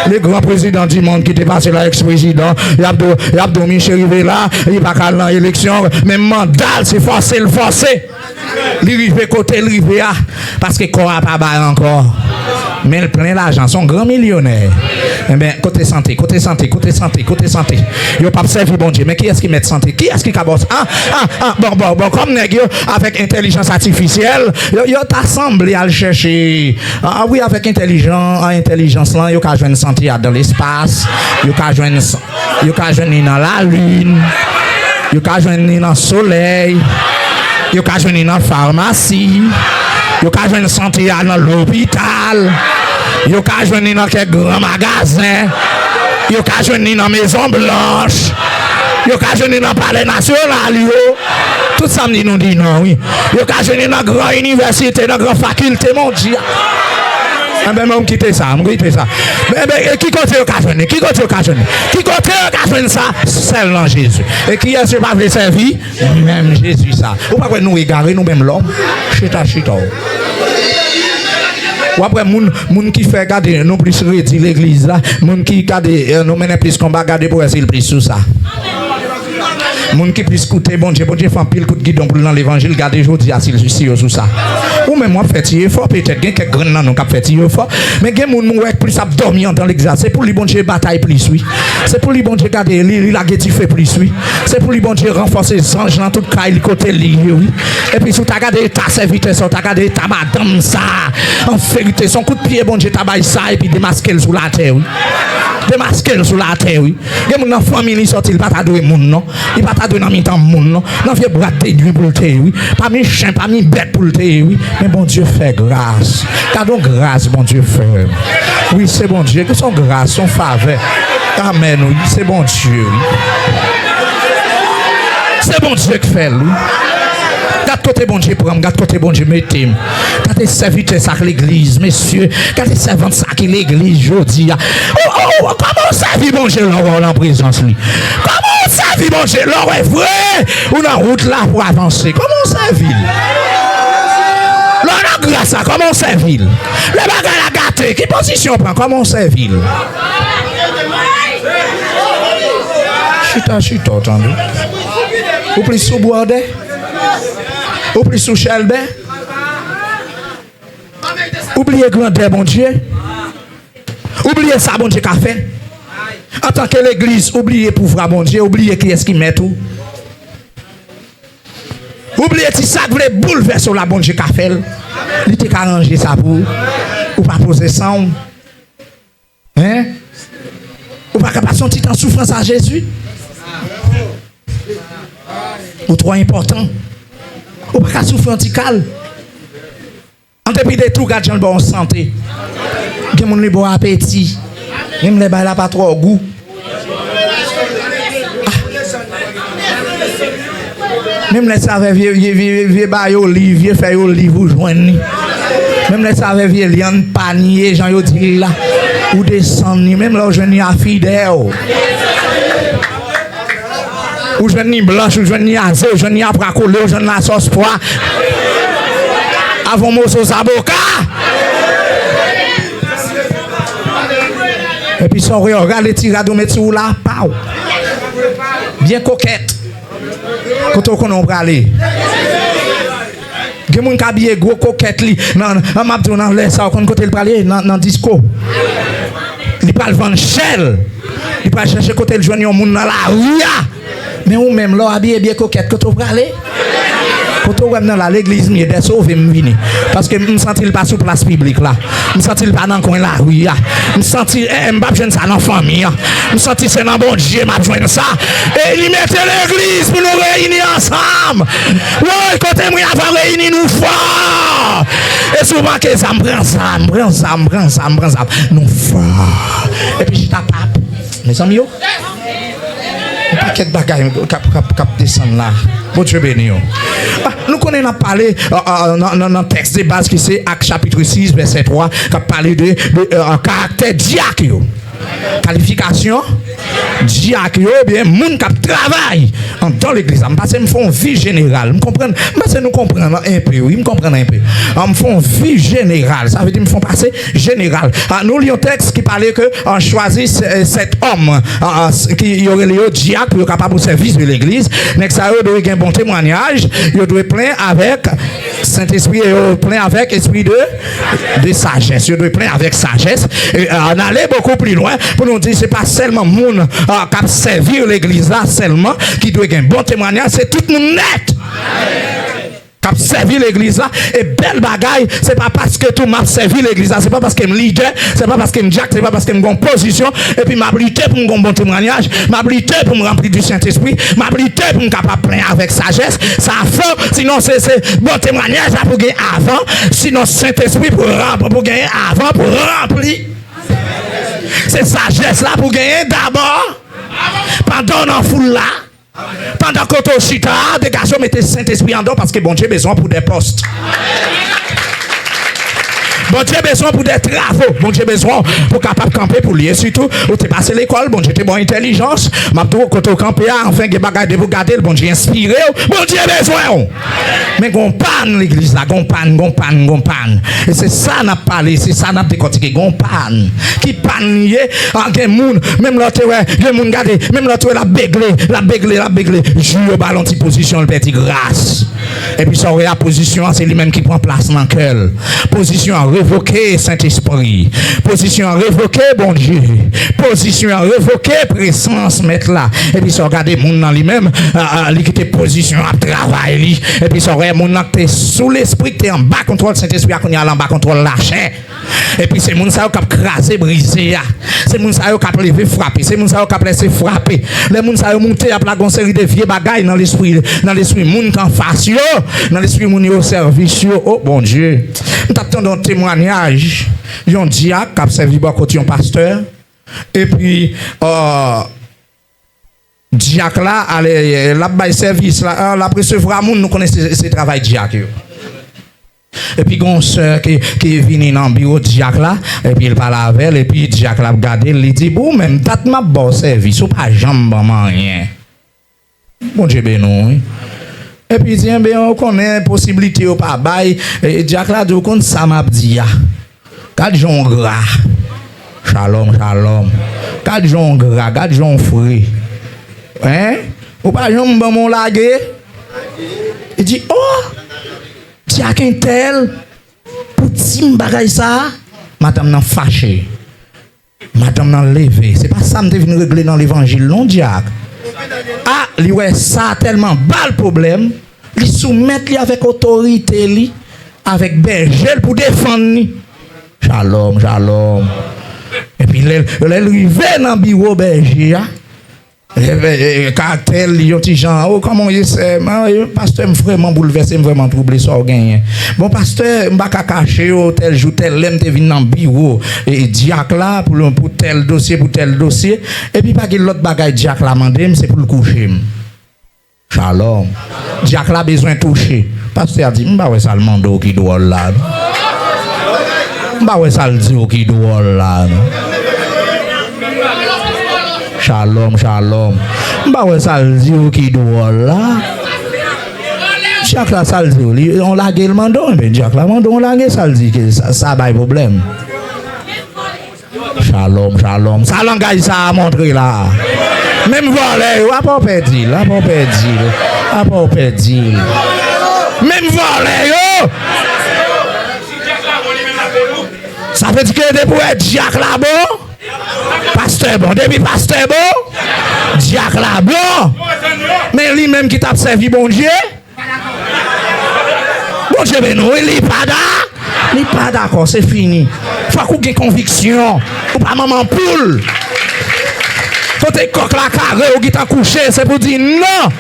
Le gran prezidan di mond ki te pase la, eks prezidan, y ap di w, y ap di w, misye rive la, li pa ka al nan eleksyon, men manda l, se fòse l fòse. Li rive kote l rive a, paske kò a pa bay ankò. Men l plen lajan, se yon gran milyonè. Enben, kote sante, kote sante, kote sante, kote sante? Yo p ap sèvi Bondye. Men kiyès ki mèt sante? Kiyès ki ka bòs? Ah, ah, ah, bon, bon, bon, kòm nèg yo, avèk entèlijans atifisyèl, yo, yo ta sanble al chèche. Ah, wi, avèk entèlijan-, entèlijans lan, yo ka jwenn sante a dan lespas, yo ka jwenn san-, Yo ka jwenn li nan lalin. Yo ka jwenn li nan solèy. Yo ka jwenn li nan famasi. Yo ka jwenn sante a nan lopital. Yo ka jwenn li nan kèk gran magazen. Yo ka jwenn li nan Mezon Blanch. Yo ka jwenn li nan palè nasyonal yo. Tout sa m di nou di non, wi. Yo ka jwenn li nan gran inivèsite, nan gran fakilte mondyal. Enben, mwen, m kite sa, m kite sa. Enben, e ki kote yo ka jwenn li? Ki kote yo ka jwenn li? Ki kote yo ka jwenn sa? Sèl nan Jezi. E kiyès yo pa vle sèvi? Menm Jezi sa. Ou pa kwè nou egare, nou menm lòm? Chita, chita w. W ap wè moun, moun ki fè gade nou plis redi legliz la, moun ki gade, eh, nou mennen plis konba, gade pou wè si l plis sou sa. Moun ki plis koute Bondye, Bondye fè anpil kout gidon pou l nan levanjil, gade jodi a si, si yo sou sa. Ou menm w ap fè ti efò, petèt gen kèk grenn nan nou k ap fè ti efò, men gen moun mwen wè k plis ap dòmi anndan legliz la, se pou li Bondye batay plis, wi. Se pou li Bondye gade, li, li lage dife plis, wi. Se pou li Bondye ranfòse zanj nan tout kay li kote li ye, wi. Epi si w ta gade eta sèvitè sa, w ta gade eta madanm sa, an verite, se yon kout pye Bondye ta bay sa, epi demaske l sou latè, wi. Demaske l sou latè, wi. Gen moun nan fanmi li sòti, li pa ta dwe moun, non. Li pa ta dwe nan mitan moun, non. Nan vye bwat dedwi pou l te ye, wi. Pami chen, pami bèt pou l te ye, wi. Men Bondye fè gras. Gad yon gras Bondye fè. Wi, se Bondye ki se yon gras, se yon favè. Amèn, wi. Se Bondye, wi. Se Bondye k fè l, wi. Gad kote Bondye pran m, gad kote Bondye mete m. Gade sèvitè sa k legliz, mesye. Gade sèvant sa ki legliz jodi a. O, o, o, kòman w sèvi Bondye lè w wè w nan prezans li? Kòman w sèvi Bondye lè w wè vre ou nan wout la pou avanse? Kòman w sèvi l? Lè w nan gras la, kòman w sèvi l? Lè bagay la gate, ki pozisyon w pran? Kòman w sèvi l? Chita, chita, w tande. Ou plis sou Bwòdè? Ou plis sou Chèlbè? Ou bliye grandè Bondye? Ou bliye sa Bondye ka fè? Antanke legliz, ou bliye pouvwa Bondye, ou bliye kiyès ki mèt ou. Ou bliye ti sa k vle boulvèse w la, Bondye ka fè l. Li te ka ranje sa pou ou. Ou pa poze san w. Hein? Ou pa ka pase yon ti tan soufrans a Jezi? Ou twò enpòtan. Ou pa ka soufri yon ti kal. An depi de tou, gad jan l ba w sante. Gen moun li ba w apeti. Menm lè bagay la pa twò gou. Ah. Menm lè se avè vye, vye, vye, vye bay oliv, vye fèy oliv ou jwenn li. Menm lè se avè vye lyann panye, jan yo di l la, ou desann li. Menm lè w jwenn li a fidèw. Ou jwenn li blanch, ou jwenn li aze, ou jwenn li apra kole, ou jwenn li a sòs pwa. Avè yon moso zaboka. Epi sa w rale ti rad ou met sou ou la, pa w. Byen kokèt. Kote w konnen w prale? Gen moun k abiye gwo kokèt li. Nan, nan, m ap di w nan lè sa, w konn kote l prale? Nan, nan disko. Li pral vann chè l. Li pral chèche kote l jwenn yon moun nan lari a. Men ou menm, lè w abiye byen kokèt, kote w prale? Kote w wè m nan la, legliz m ye, dè sove m vini. Paske m santi l pa sou plas piblik la. M santi l pa nan kwen lari a. M santi, eh, eh, m p ap jwenn sa nan fanmi an. M santi se nan Bondye m ap jwenn sa. E li mete legliz pou nou reyini ansanm. Woy, kote m ye, avan reyini nou fò. E si w manke zam, pran zam, pran zam, pran zam, pran zam. Nou fò. Epi chita pap. Mezanmi yo. Yon pakèt bagay k ap, k ap, k ap desann la. Bondye beni w. Ah, nou konnen n ap pale, ah, ah, nan, nan, nan tèks de baz ki se Ak chapit sis, vèsè twa, k ap pale de, de, ah, karaktè dyak yo. Kalifikasyon dyak yo, ebyen, moun k ap travay anndan legliz la. M panse m fè yon vi jeneral. M konprann, m panse nou konprann enpe, wi, m konprann enpe. Ah, m fè yon vi jeneral. Sa vle di m fè yon pase jeneral. Ah, nou li yon tèks ki pale ke, ah, chwazi se-, sèt òm, ah, ah, s-, ki yo rele yo dyak pou yo kapab o sèvis de legliz. Nèg sa yo dwe gen bon temwanyaj, yo dwe plen avèk Sentespri e yo plen avèk espri de, de sajès. Yo dwe plen avèk sajès. E, ah, n ale bokou pli lwen pou nou di se pa sèlman moun, ah, k ap sèvi legliz la sèlman ki dwe gen bon temwanyaj, se tout moun nèt. K ap sèvi legliz la, e bèl bagay, se pa paske tou m ap sèvi legliz la, se pa paske m lidè, se pa paske m dyak, se pa paske m gon pozisyon, epi m ap lite pou m gon bon temwanyaj, m ap lite pou m ranpli di Sentespri, m ap lite pou m kapab plen avèk sajès. Sa fo, sinon se, se bon temwanyaj la pou gen avan, sinon Sentespri pou ranp-, pou genyen avan, pou ranpli. Se sajès la pou genyen dabò, pandan w nan foul la. Pandan kote w chita a, degaje w, mete Sentespri anndan w, paske Bondye bezwen w pou de pòs. Bondye bezwen w pou de travo. Bondye bezwen w pou kapab kanpe pou li. E sitou, ou te pase lekòl, Bondye te ba w entèlijans. M ap di w, kote w kanpe a, anfen, gen bagay depi w gade l, Bondye enspire w. Bondye bezwen w. Men gon pàn legliz la, gon pàn, gon pàn, gon pàn. E se sa n ap pale, se sa n ap dekòtike, gon pàn. Ki pàn li ye? Ah, gen moun, menm lè w te wè, gen moun gade, menm lè w te wè l ap begle, l ap begle, l ap begle, jou yo ba l yon ti pozisyon, l pèdi gras. Epi sa w wè a, pozisyon an, se li menm ki pran plas nan kè l. Pozisyon an revoke Sentespri. Pozisyon an revoke Bondye. Pozisyon an revoke prezans Mèt la. Epi sa w gade moun nan li menm, ah, ah, li kite pozisyon ap travay li. Epi sa w wè moun nan ki te sou lespri, ki te anba kontwòl Sentespri a, kounye a l anba kontwòl lachè. Epi se moun sa yo k ap kraze, brize a. Se moun sa yo k ap leve, frape. Se moun sa yo k ap lèse frape. Lè moun sa yo moute, y ap lage yon seri de vye bagay nan lespri, nan lespri moun k anfas yo, nan lespri moun yo sèvis yo. O Bondye! M t ap tande yon temwanyaj, yon dyak k ap sèvi bò kot yon pastè. Epi, euh, dyak la, ale, l ap bay sèvis la, l ap resevwa moun, nou konnen se, se travay dyak yo. Epi gen yon sè ki, ki vini nan biwo dyak la, epi l pale avè l, epi dyak la ap gade l, li di, "Bon, ou menm, dat m ap ba w sèvis, ou pa janm ban m anyen." Bondye beni w, wi. Epi li di, "Enben, ou konnen posiblite yo pa bay." E, dyak la di, "Ou konn sa m ap di a." Gad jan w gra. Shalom, shalom. Gad jan w gra, gad jan w fre. Hein? Ou pa janm ban m yon lage? Li di, "Oh! Dyak entèl, pou di m bagay sa a?" Madanm nan fache. Madanm nan leve. "Se pa sa m te vin regle nan levanjil non, dyak." A, li wè sa tèlman ba l pwoblèm, li soumèt li avèk otorite li, avèk bèje l pou defann li. Shalom, shalom. Epi lè, lè l rive nan biwo bèje a, e, e, e, karaktè l yon ti jan, "O, kòman w ye, sè m? A, e, pastè, m vrèman boulvèse, m vrèman twouble, sa w genyen?" "Bon, pastè, m pa ka kache w, tèl jou, tèl lè, m te vin nan biwo, e, dyak la pou, pou tèl dosye, pou tèl dosye. Epi pa gen lòt bagay dyak la mande m, se pou l kouche m." Shalom. Dyak la bezwen touche. Pastè a di, "M pa wè sa l mande w ki dwòl la, non. M pa wè sa l di w ki dwòl la, non." Shalom, shalom. "M pa wè sa l di w ki dwòl la." Dyak la, sa l di w? Li, yon lage l mande w? Enben, dyak la mande w yon lage, sa l di ke sa, sa bay pwoblèm. Shalom, shalom. Sa langaj sa a montre la? Menm vòlè yo, apa w pèdi l, apa w pèdi l, apa w pèdi l. Menm vòlè yo! Sa vle di ke depi w wè dyak la bon, pastè bon. Depi pastè bon, dyak la bon. Men li menm ki t ap sèvi Bondye, Bondye beni w, wi, li pa da, li pa dakò, se fini. Fòk ou gen konviksyon. Ou pa manman poul. Kote kòk la kare, ou gentan kouche, se pou di non.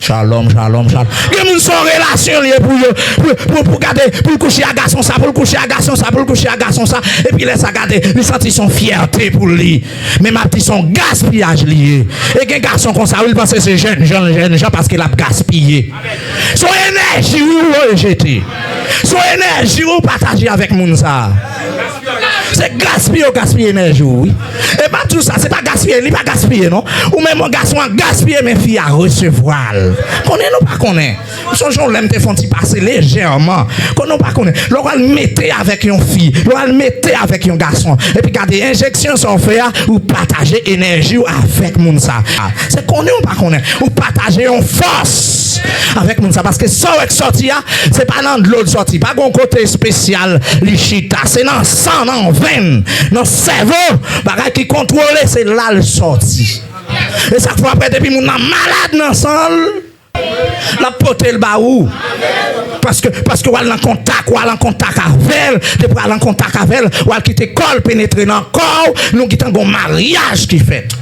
Shalom, shalom, shalom. Gen moun se yon relasyon li ye pou yo, pou, pou, pou gade, pou l kouche a gason sa, pou l kouche a gason sa, pou l kouche a gason sa. Epi lè sa gade, li santi se yon fyète pou li. Men m ap di se yon gaspiyaj li ye. E gen gason konsa, wi, l panse se jènjan, jènjan paske l ap gaspiye. Se yon enèji, wi, ou rejete. Se yon enèji, wi, ou pataje avèk moun sa. Se gaspiye, ou gaspiye enèji, wi. E m ap di w sa, se pa gaspiye, li pa gaspiye, non. Ou menm, gason an gaspiye, men fi a resevwa l. Konnen nou pa konnen. M sonje yon lè m te fè yon ti pase lejèman. Konnen w pa konnen. Lè w al mete avèk yon fi, lè w al mete avèk yon gason, epi gade enjeksyon sa w fè a, ou pataje enèji w avèk moun sa. Se konnen w pa konnen. Ou pataje yon fòs avèk moun sa. Paske sa w wè k sòti a, se pa nan dlo l sòti. Pa gen yon kote espesyal li chita. Se nan san, nan venn, nan sèvo. Bagay ki kontwole, se la l sòti. E sa k fè apre, depi moun nan malad nan san l, l ap pote l ba ou. Paske, paske w al nan kontak, w al an kontak avè l. Depi w al an kontak avè l, w al kite kò l penetre nan kò w. Nou gentan gon maryaj ki fèt.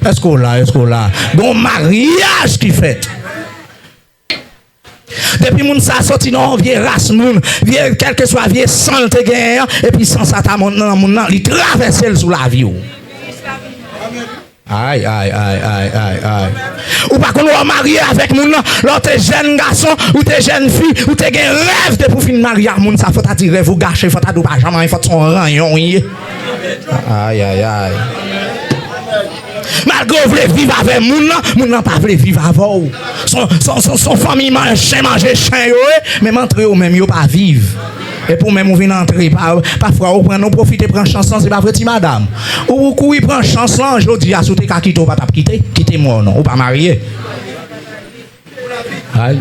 Èske w la? Èske w la? Gon maryaj ki fèt. Depi moun sa soti nan yon vye ras moun, vye, kèlkeswa vye san l te genyen an, epi san sa ta mont nan moun nan, li travèse l sou lavi w. Ay, ay, ay, ay, ay, ay. Ou pa konn wè w marye avèk moun nan, lè w te jèn gason, ou te jèn fi, ou te gen rèv depi w fin marye ak moun sa, fò ta di rèv ou gache, fò ta di w pa janm anyen, fò t se yon ranyon w ye. Ay, ay, ay. Malgre w vle viv avè moun nan, moun nan pa vle viv avè w. Se yon, se yon, se yon, se yon fanmi man-, chen manje chen yo ye, menm antre yo menm yo pa viv. Epi w menm ou vin antre, pa, pafwa ou pran, nou pwofite pran chans lan, se pa vre ti madanm? Ou, ou kouri pran chans lan, jodi a si w te ka kite, w pa t ap kite? Kite m wè w non, ou pa marye. Ay.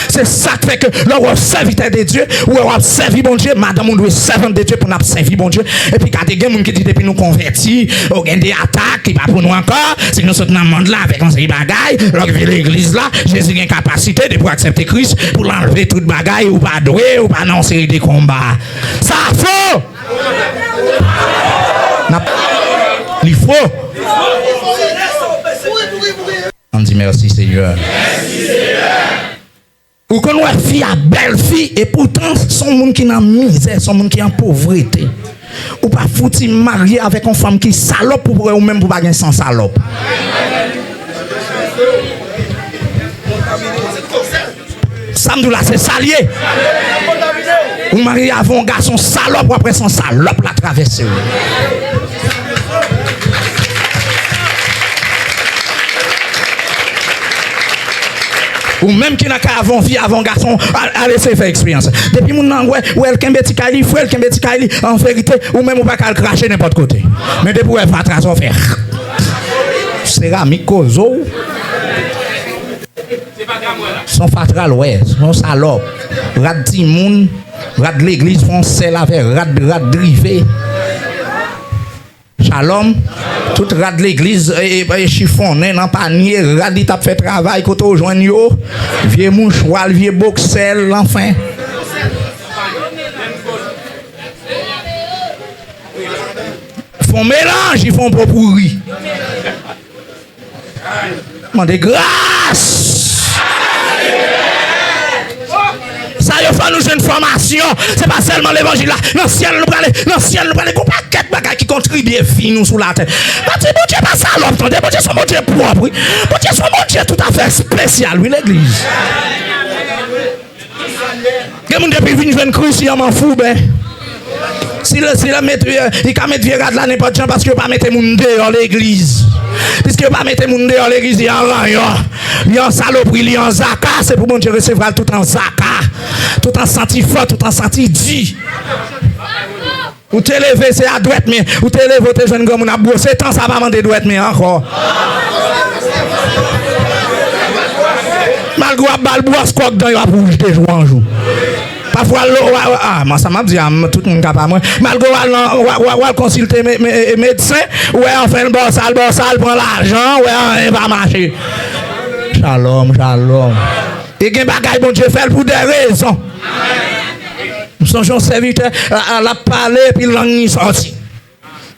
Se sa k fè ke lè w wè sèvitè de Dye, ou wè w ap sèvi Bondye, madanm ou dwe sèvant de Dye pou n ap sèvi Bondye. Epi gade, gen moun ki di depi nou konvèti, o, gen de atak ki pa pou nou ankò, si nou sot nan mond la avèk yon seri bagay, lè w rive legliz la, Jezi gen kapasite depi w aksepte Kris pou l anlve tout bagay, ou pa dwe, ou pa nan yon seri de konba. Sa fo! N ap, li fo! Ann di mèsi, Senyè. Ou konn wè fi a bèl fi, epoutan, se yon moun ki nan mizè, se yon moun ki an povrete. Ou pa fouti marye avèk yon fanm ki salòp pou wè ou menm pou pa gen san salòp. Sa m di w la, se sa l ye. Ou marye avè yon gason salòp, w ap wè se yon salòp l ap travèse w. Ou menm ki nan kay avè yon fi, avè yon gason, al, al eseye fè eksperyans. Depi moun nan wè, wè l kenbe ti kay li fre, l kenbe ti kay li, an verite, ou menm ou pa ka al krache nenpòt kote. Men depi w wè fatra sa w fè, seramik koze w. Se yon fatra l wè, se yon salòp. Rad timoun, rad legliz, fè yon sèl avè rad, rad drive. Shalom. Tout rad legliz, e, e, e, chifonnen nan panye, rad li t ap fè travay, kote w jwenn yo? Vye mouchwa l, vye boksè l, anfen. Fè yon melanj, li fè yon popouri. Mande gras. Sa yo fè nou jwenn fòmasyon. Se pa sèlman levanjil la. Nan syèl nou prale, nan syèl nou prale. Gon pakèt bagay ki kontribye vi nou sou latè. Pati Bondye pa salòp, tande. Bondye se yon Bondye pwòp, wi. Bondye se yon Bondye toutafè espesyal, wi, legliz. Gen moun depi vin jwenn Kris, li an manfouben. Si l, si l met, li ka met vye rad la nenpòt jan paske yo pa mete moun deyò legliz. Piske yo pa mete moun deyò legliz, li an ranyon. Li an salopri, li an zaka, se pou Bondye resevwa l tout an zaka. Tout an santi fò, tout an santi di. Ou te leve, se a dwèt men. Ou te leve, ou te jwenn granmoun ap bwose. Tan sa pa mande dwèt men ankò. Malgre w ap ba l bwòs kòk dan yo ap wouj de jou an jou. Pafwa, l, w, w, a, man, sa m ap di a, m, tout moun ka pa mwen. Malgre w al nan, w, w, w al konsilte me, me, e, medsen, ou wè anfen l ba w sa, l ba w sa, l pran lajan, ou wè anyen pa mache. Shalom, shalom. E gen bagay Bondye fè l pou de rezon. M sonje yon sèvitè, a, a, l ap pale, epi lang li sòti.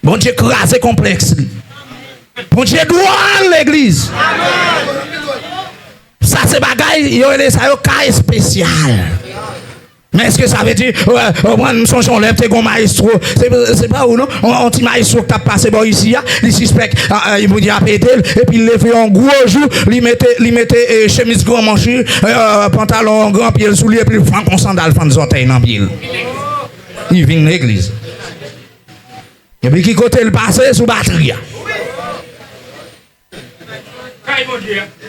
Bondye kraze konplèks li. Bondye dwòl, legliz. Sa se bagay, yo rele sa yo ka espesyal. Men èske sa vle di, wè, w konprann, m sonje yon lè te gon mayestwo, se, se pa ou non, yon, yon ti mayestwo k t ap pase bò isi a, li sispèk, a, a, Bondye ap ede l, epi l leve yon gwo jou, li mete, li mete, e, chemiz gran manch li, e, pantalon gran pye l sou li, epi l fann yon sandal fann zòtèy nan pye l. Li vin legliz. Epi ki kote l pase? Sou batri a.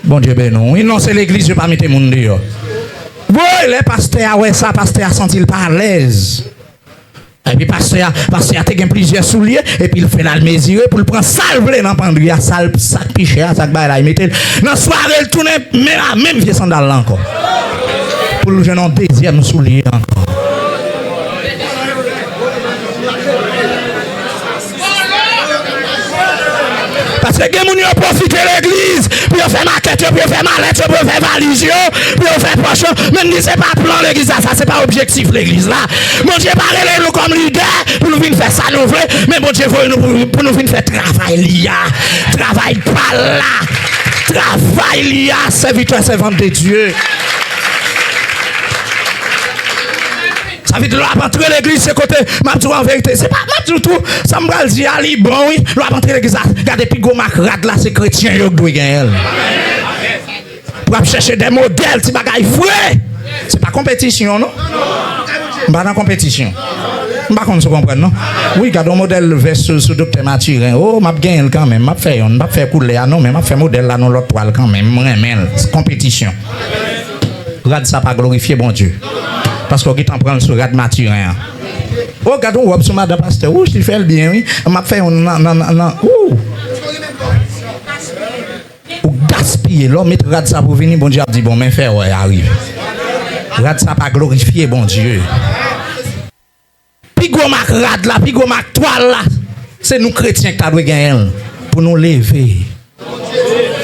Bondye beni w. Wi, non, se legliz yo pa mete moun deyò. Woy, lè pastè a wè sa, pastè a santi l pa alèz. Epi pastè a, pastè a te gen plizyè soulye, epi l fè l al mezire pou l pran sa l vle nan pandri a, sa l, sa k pi chè a, sa k bay la, li mete l. Nan sware, l tounen menm a menm vye sandal la ankò. Pou l jwenn yon dezyèm soulye ankò. Paske gen moun yo pwofite legliz pou yo fè makèt yo, pou yo fè malèt yo, pou yo fè valiz yo, pou yo fè pòch yo. Men m di se pa plan legliz la, sa se pa objektif legliz la. Bondye pa rele nou kòm lidè pou nou vin fè sa nou vle, men Bondye voye nou pou, pou nou vin fè travay li a. Travay pa l la. Travay li a, sèvitè, sèvant de Dye. Sa vle di lè w ap antre legliz, se kote, m ap di w an verite, se pa, m ap di w tou, sa m pral di a, li bon, wi. Lè w ap antre legliz la, gade pi gwo mak rad la, se kretyen yo k dwe genyen l. Pou ap chèche de modèl, ti bagay vre. Se pa konpetisyon, non. M pa nan konpetisyon. M pa konn si w konprann, non. Wi, gade yon modèl vès sou, sou Doktè Mathurin. O, m ap genyen l kanmenm. M ap fè yonn. M p ap fè koulè a, non, men m ap fè modèl la nan lòt twal kanmenm. M renmen l. Se konpetisyon. Rad sa pa glorifye Bondye. Paske w gentan pran l sou rad Mathurin an. O, gade yon wòb sou madan pastè. Wouch, li fè l byen, wi. M ap fè yon nan, nan, nan, nan. Ou gaspiye. Lè w met rad sa pou vini, Bondye ap di, bon, men fè wè a rive. Rad sa pa glorifye Bondye. Pi gwo mak rad la, pi gwo mak twal la, se nou kretyen ki ta dwe genyen l pou nou leve.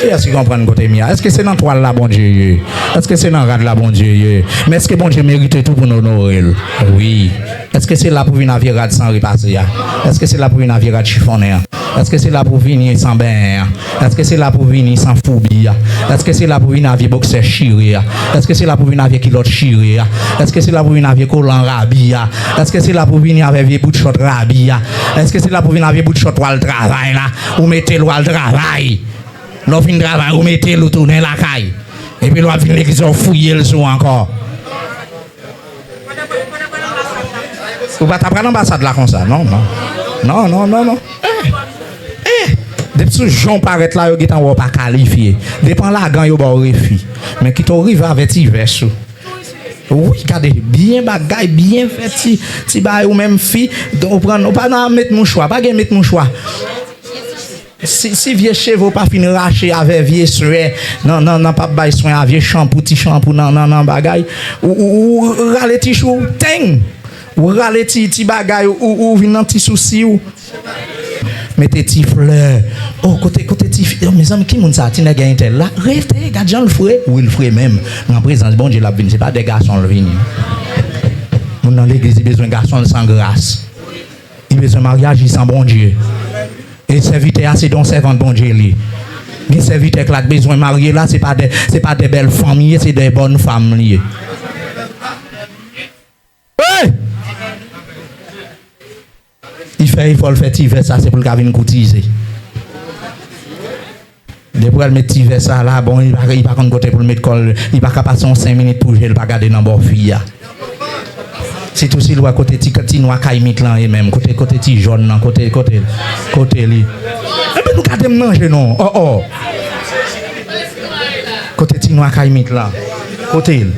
Kiyès ki konprann kote m ye a? Èske se nan twal la Bondye ye? Èske se nan rad la Bondye ye? Men èske Bondye merite tou pou n onore l? Wi. Èske se la pou vin a vye rad san repase a? Èske se la pou vin a vye rad chifonnen an? Èske se la pou vini san benyen an? Èske se la pou vini san foubi a? Èske se la pou vin a vye boksè chire a? Èske se la pou vin a vye kilòt chire a? Èske se la pou vin a vye kolan rabi a? Èske se la pou vini avè vye bout chòt rabi a? Èske se la pou vin a vye bout chòt w al travay la? Ou mete l w al travay. Lè w fin travay, ou mete l, ou tounen lakay. Epi lè w ap vin legliz la, ou fouye l sou ou ankò. Ou pa ta pral anbasad la konsa, non, non. Non, non, non, non. Eh, eh. Depi sou jan w parèt la, yo gentan wè w pa kalifye. Depi an lagan, yo ba w refi. Men kite w rive avè ti vès ou. Wi, gade, byen bagay, byen fè ti, ti bagay ou menm fi, ou pran, ou pa nan met mouchwa, pa gen met mouchwa. Si, si vye cheve w pa fin rache avè vye swè, nan, nan, nan p ap bay swen a vye chanpou, ti chanpou nan, nan, nan bagay, ou, ou, ou rale ti chou, teng! Ou rale ti, ti bagay, ou, ou vin nan ti sousi w. Mete ti flè. Oh, kote, kote ti fi, oh, mezanmi, ki moun sa, ti nèg entèl la? Rete, gad jan l fre. Wi, l fre menm. Nan prezans Bondye, l ap vini. Se pa de gason l vini. Moun nan legliz, li bezwen gason l san gras. Li bezwen maryaj li san Bondye. E sèvitè a se de yon sèvant Bondye li. Gen sèvitè k la k bezwen marye la, se pa de, se pa de bèl fanm li ye, se de bòn fanm li ye. Hey! Li fè efò, l fè ti vès sa, se pou l ka vin koutize. Depi w al met ti vès sa la, bon, li pa, li pa konn kote pou l met kò l, li pa ka pase yon senk minit pou je l pa gade nan bò fi a. Sitou si l wè kote ti, ti nwa kay mit lan ye menm, kote, kote ti jòn nan, kote, kote, kote li. Enben nou gade m nan je non, oh, oh. Kote ti nwa kay mit lan, kote l?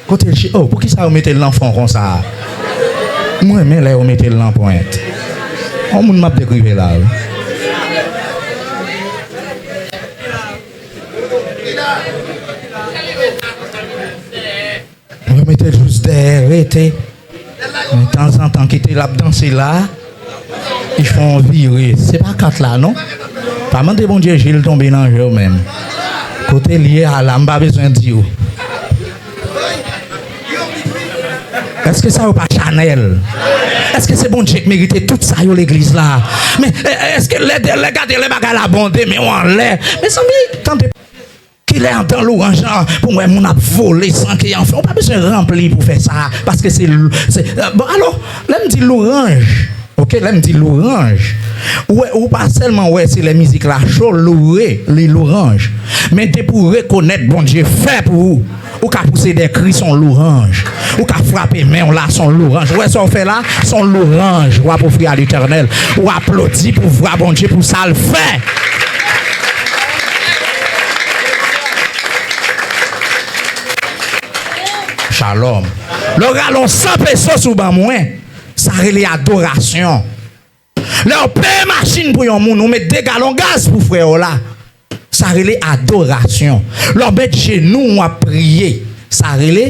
Kote l che-, oh, poukisa yo mete l nan fon konsa? M renmen lè yo mete l nan pwent. On moun m ap dekrive la, wi. Yo mete l jis dèyè, rete. Men tanzantan, kite l ap danse la. Li fè yon vire. Se pa kat la, non. Pa mande Bondye Jil tonbe nan je w menm. Kote l ye a la, m pa bezwen di w. Èske sa yo pa chanèl? Èske se Bondye k merite tout sa yo legliz la? Men, e, e, èske lè, lè gade lè bagay la bonde, men w anlè. Mezanmi, tande. Kilè andan lwanj lan pou m wè moun ap vole san ke anfen, ou pa bezwen ranpli pou fè sa, paske se, se, bon, alò, lè m di lwanj, oke, lè m di lwanj, ou wè, ou pa sèlman wè se lè mizik la cho, loure, li lwanj. Men depi w rekonèt Bondye fè pou ou, ou ka pouse de kri, se yon lwanj. Ou ka frape men w la, se yon lwanj. Ou wè sa w fè la, se yon lwanj w ap ofri a Letènèl. Ou aplodi pouvwa Bondye pou sa l fè. Shalom. Lè w rale yon san pesos ou ban mwen, sa rele adorasyon. Lè w peye machin pou yon moun, ou met de galon gaz pou frè w la, sa rele adorasyon. Lè w met jenou w ap priye, sa rele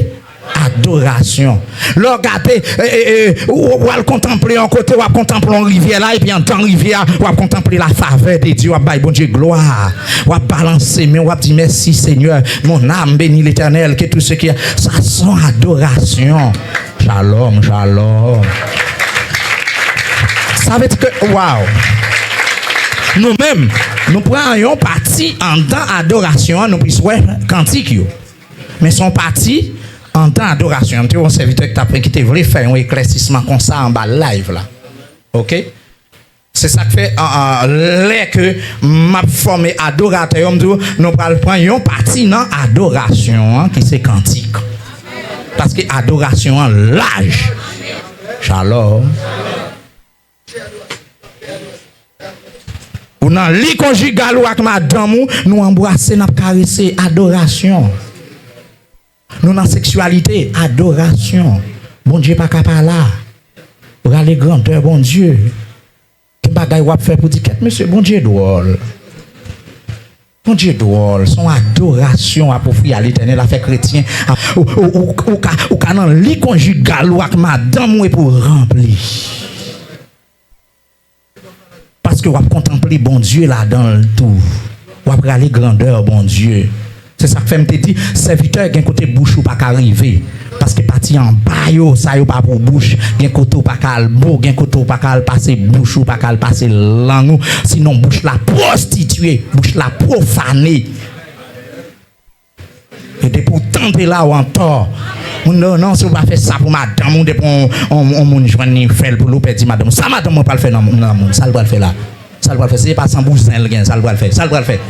adorasyon. Lè w gade, e, e, e, w, w al kontanple yon kote, w ap kontanple yon rivyè la, epi anndan rivyè a, w ap kontanple la favè de Dye, w ap bay Bondye glwa, w ap balanse men w, w ap di, mèsi Senyè, mon âme bénit l'Éternel, que tout ce qui a, sa se yon adorasyon. Shalom, shalom. Sa vle di ke, waw. Nou menm, nou pran yon pati anndan adorasyon an, nou plis wè kantik yo. Men se yon pati anndan adorasyon an. M te wè yon sèvitè ki t ap, ki te vle fè yon eklèsisman konsa anba live la. Oke? Se sa k fè, an, an, lè ke m ap fòme adoratè yo, m di yo, nou pral pran yon pati nan adorasyon an, ki se kantik. Paske adorasyon an laj. Shalom. Ou nan li konjigal ou ak madanm ou, nou anbrase, n ap karese, adorasyon. Nou nan seksyalite, adorasyon. Bondye pa ka pa la. Rale grandè Bondye. Gen bagay w ap fè pou di, kèt mesye, Bondye dwòl. Bondye dwòl, se yon adorasyon w ap ofri a Letènèl, afè kretyen. Ou, ou, ou, ou ka, ou ka nan li konjigal ou ak madanm ou epi w ranpli. Paske w ap kontanple Bondye ladan l tou. W ap rale grandè Bondye. Se sa k fè m te di, sèvitè, gen kote bouch ou pa ka rive. Paske pati anba yo, sa yo pa pou bouch. Gen kote ou pa ka al bo, gen kote ou pa ka al pase bouch ou, pa ka al pase lang ou. Sinon, bouch la pwostitye, bouch la pwofane. E depi w tande la, w antò. Moun nan, non, si w pa fè sa pou madanm ou, depi on, on, on moun jwenn li, fè l pou li, w pèdi madanm ou. Sa madanm mwen pral fè nan, nan moun? Sa l pral fè la? Sa l pral fè? Se pa san bouzen l gen, sa l pral fè? Sa l pral fè?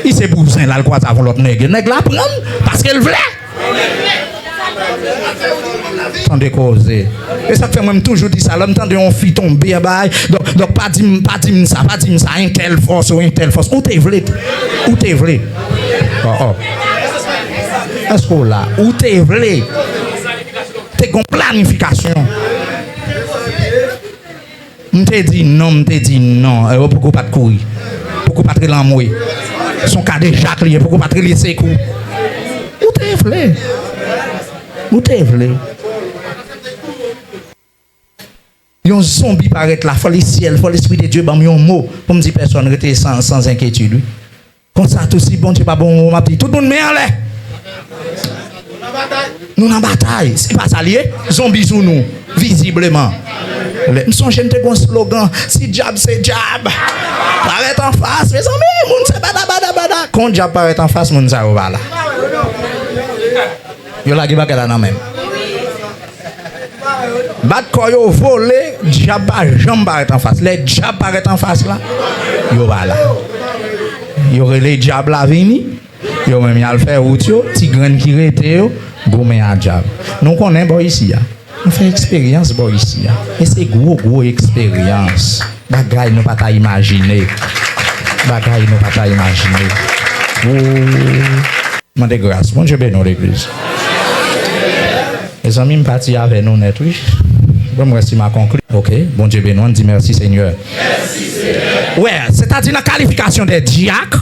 Li se bouzen la, l kwaze avon lòt nèg. Nèg la pran l paske l vle. Tande koze. E sa k fè mwen m toujou di sa, lè m tande yon fi tonbe an bagay, donk, donk pa di m, pa di m sa, pa di m sa, entèl fòse w, entèl fòse w. Ou te vle, ou te vle. Oh, oh. Èske w la? Ou te vle. Te gon planifikasyon. M te di non, m te di non. E, ou poko pa t kouri. Poko pa t rele anmwe. Se yon kadejak li ye, poko pa t rele sekou. Ou te vle. Ou te vle. Yon zonbi parèt la, fò lesyèl, fò Lespri de Dye ban m yon mo pou m di pèsòn rete san, san enkyetid, wi. Konsa tou, si Bondye pa ban m yon mo, m ap di, tout moun men anlè. Nou nan batay. Se pa sa l ye? Zonbi sou nou, vizibleman. Lè, m sonje m te gen yon slogan, si dyab se dyab, parèt anfas. Mezanmi, moun se bada, bada, bada. Kon dyab parèt anfas, moun sa yo pa la. Yo lage bagay la nan men m. Bat kò yo, vole, dyab pa janm parèt anfas. Lè dyab parèt anfas la, yo pa la. Yo rele dyab la vini, yo menm y al fè wout yo, ti grenn ki rete yo, goumen a dyab. Nou konnen bò isi a. Nou fè eksperyans bò isi a. E se gwo, gwo eksperyans. Bagay nou pa ta imajine. Bagay nou pa ta imajine. Woo. Mande gras. Bondye beni w, legliz. Mezanmi, m pati avè nou nèt, wi. Bon, m wè si m a konkli. Ok, Bondye beni w, ann di mèsi Senyè. Wè, sètadi nan kalifikasyon dè dyak,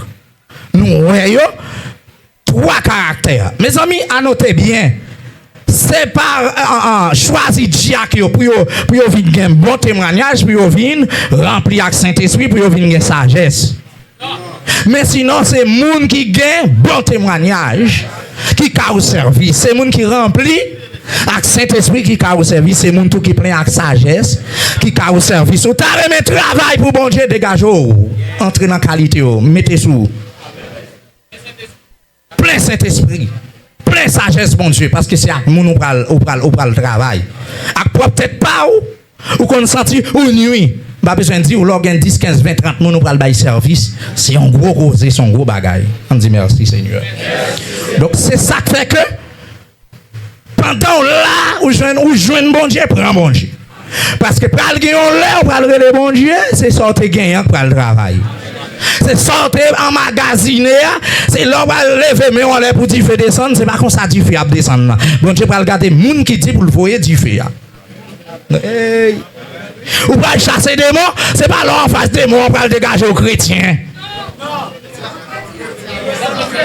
nou wè yo, twa karaktè. Mezanmi, anote byen. Se pa, an, an, chwazi dyak yo pou yo, pou yo vin gen bon temwayaj, pou yo vin ranpli ak Sentespri, pou yo vin gen sajès. Men sinon, se moun ki gen bon temwayaj ki ka ou sèvi. Se moun ki ranpli ak Sentespri ki ka ou sèvi. Se moun tou ki plen ak sajès ki ka ou sèvi. Si w ta renmen travay pou Bondye, degaje w. Antre nan kalite yo. Mete sou ou. Plen Sentespri. Plen sajès Bondye, paske se ak moun ou pral, ou pral, ou pral travay. Ak pwòp tèt pa w, ou konn santi ou nwi. M pa bezwen di w, lè w gen dis, kenz, ven, trant moun ou pral bay sèvis, se yon gwo koze, se yon gwo bagay. Ann di mèsi, Senyè. Donk, se sa k fè ke pandan w la, ou jwenn, ou jwenn Bondye, pran Bondye. Paske pral gen yon lè, ou pral rele Bondye, se sa w te genyen an k pral travay. Se sa w te anmagazine a, se lè w pral leve men w anlè pou dife desann, se pa konsa dife ap desann nan. Bondye pral gade moun ki di pou l voye dife a. Hey! Ou pral chase demon, se pa lè w anfas demon an pral degaje w kretyen.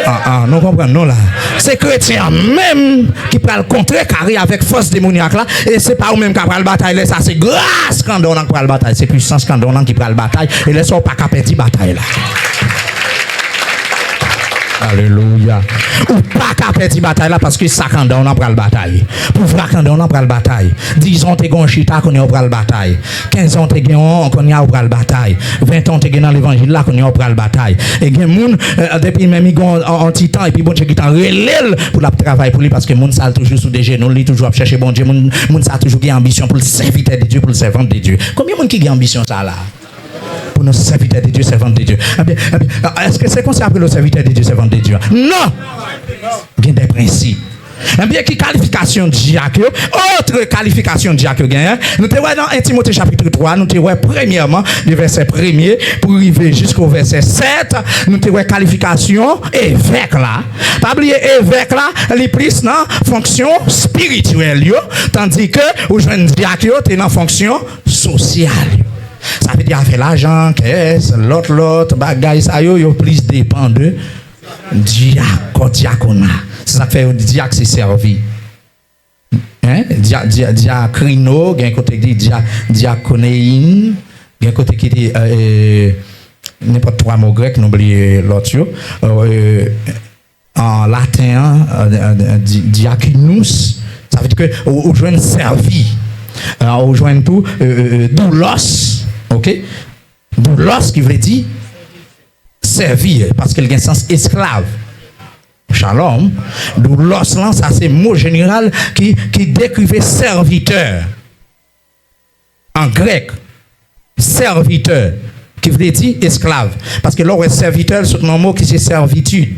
Ah, ah, nou konprann non la. Se kretyen an menm ki pral kontrekare avèk fòs demonyak la, e se pa ou menm k ap pral batay lè sa, se gras kandan w nan k pral batay, se pisans kandan w nan ki pral batay, e lè sa w pa ka pèdi batay la. Alelouya. Ou pa ka pèdi batay la paske sa kandan w nan pral batay. Pouvwa kandan w nan pral batay. Diz an w te gen yon chita, kounye a w pral batay. Kenz an w te gen yon, kounye a w pral batay. Ven an w te gen nan levanjil la, kounye a w pral batay. E gen moun, eh, depi menm li gen yon, yon ti tan, epi Bondye gentan rele l pou l ap travay pou li, paske moun sa a toujou sou de jenou l, li toujou ap chèche Bondye. Moun, moun sa a toujou gen anbisyon pou l sèvitè de Dye, pou l sèvant de Dye. Konbyen moun ki gen anbisyon sa a la? Pou nou sèvitè de Dye, sèvant de Dye. Ebyen, ebyen, èske se konsa y ap rele w sèvitè de Dye, sèvant de Dye? Non! Gen de prensip. Ebyen, ki kalifikasyon dyak yo? Otre kalifikasyon dyak yo genyen. Nou te wè nan en Timote chapit twa, nou te wè premyèman, de vèsè premye pou rive jisko vèsè sèt, nou te wè kalifikasyon evèk la. Pa bliye evèk la, li plis nan fonksyon espirityèl yo, tandike ou jwenn dyak yo te nan fonksyon sosyal yo. Sa vle di afè lajan, kès, lòt, lòt, bagay sa yo, yo plis depann de dyak, kò dyakona. Se sa k fè yo di dyak se sèvi. Hein? Dya-, dya-, dyakrino, gen kote ki di dya-, dyakoneyin, gen kote ki di, euh, nenpòt twa mo grèk, nou bliye lòt yo. Euh, an laten an, euh, euh, di-, diaconus, sa vle di ke ou, ou jwenn sèvi. Euh, ou jwenn tou, euh, euh, euh, doulos, ok? Doulos ki vle di sèvi, paske l gen sans esklav. Shalom. Doulos lan, sa se mo jeneral ki, ki dekrive sèvitè. An grèk, sèvitè, ki vle di esklav. Paske lè w wè sèvitè, l sot nan mo ki se sèvitid.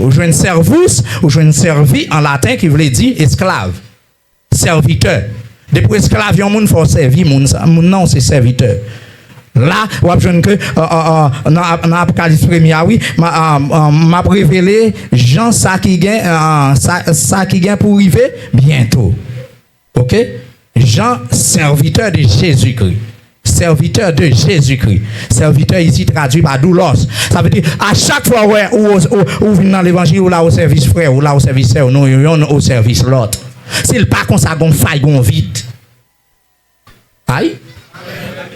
Ou jwenn servus, ou jwenn sèvi an laten ki vle di esklav. Sèvitè. Depi w esklav yon moun, fò w sèvi moun sa, moun nan w se sèvitè. La, w ap jwenn ke, euh, euh, euh, nan, nan Apokalips premye a, wi, m a, euh, euh, m ap revele jan sa ki gen, euh, sa, sa ki gen pou rive byento. Ok? Jan, serviteur de Jésus-Christ. Serviteur de Jésus-Christ. Serviteur isi tradui pa doulos. Sa vle di, a chak fwa w wè ou, ou, ou vin nan levanjil, ou la o sèvis frè, ou la o sèvis sè, nou yonn o sèvis lòt. Si l pa konsa, gon fay, gon vid. Ay!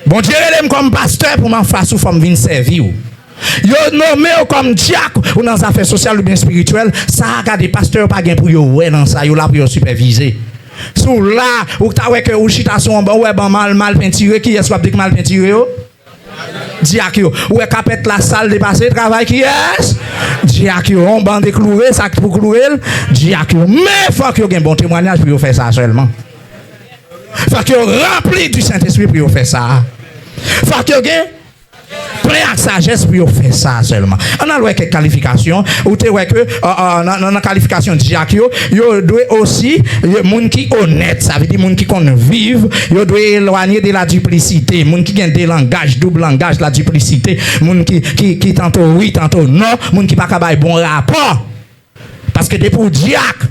Bondye rele m kòm pastè pou m anfas ou, fò m vin sèvi w. Yo nome w kòm dyak ou nan zafè sosyal oubyen espirityèl, sa a gade pastè yo pa gen pou yo wè nan sa, yo la pou yo sipèvize. Si w la, ou ta wè ke ou chita sou yon ban, ou wè ban mal, mal pentire, kiyès w ap di k mal pentire yo? Dyak yo. Ou wè kapèt la sal depase, travay kiyès? Dyak yo. Yon ban dekloure, sa k pou kloure l? Dyak yo. Men fòk yo gen bon temwayaj pou yo fè sa sèlman. Fòk yo ranpli di Sentespri pou yo fè sa. Fòk yo gen plen ak sajès pou yo fè sa sèlman. Ann al wè kèk kalifikasyon. Ou te wè ke, euh, euh, nan, nan, nan kalifikasyon dyak yo, yo dwe osi, yo, moun ki onèt, sa vle di moun ki konn viv, yo dwe elwanye de la diplisite, moun ki gen de langaj, doub langaj, la diplisite, moun ki, ki, ki tanto wi, tanto non, moun ki pa ka bay bon rapò. Paske depi w dyak,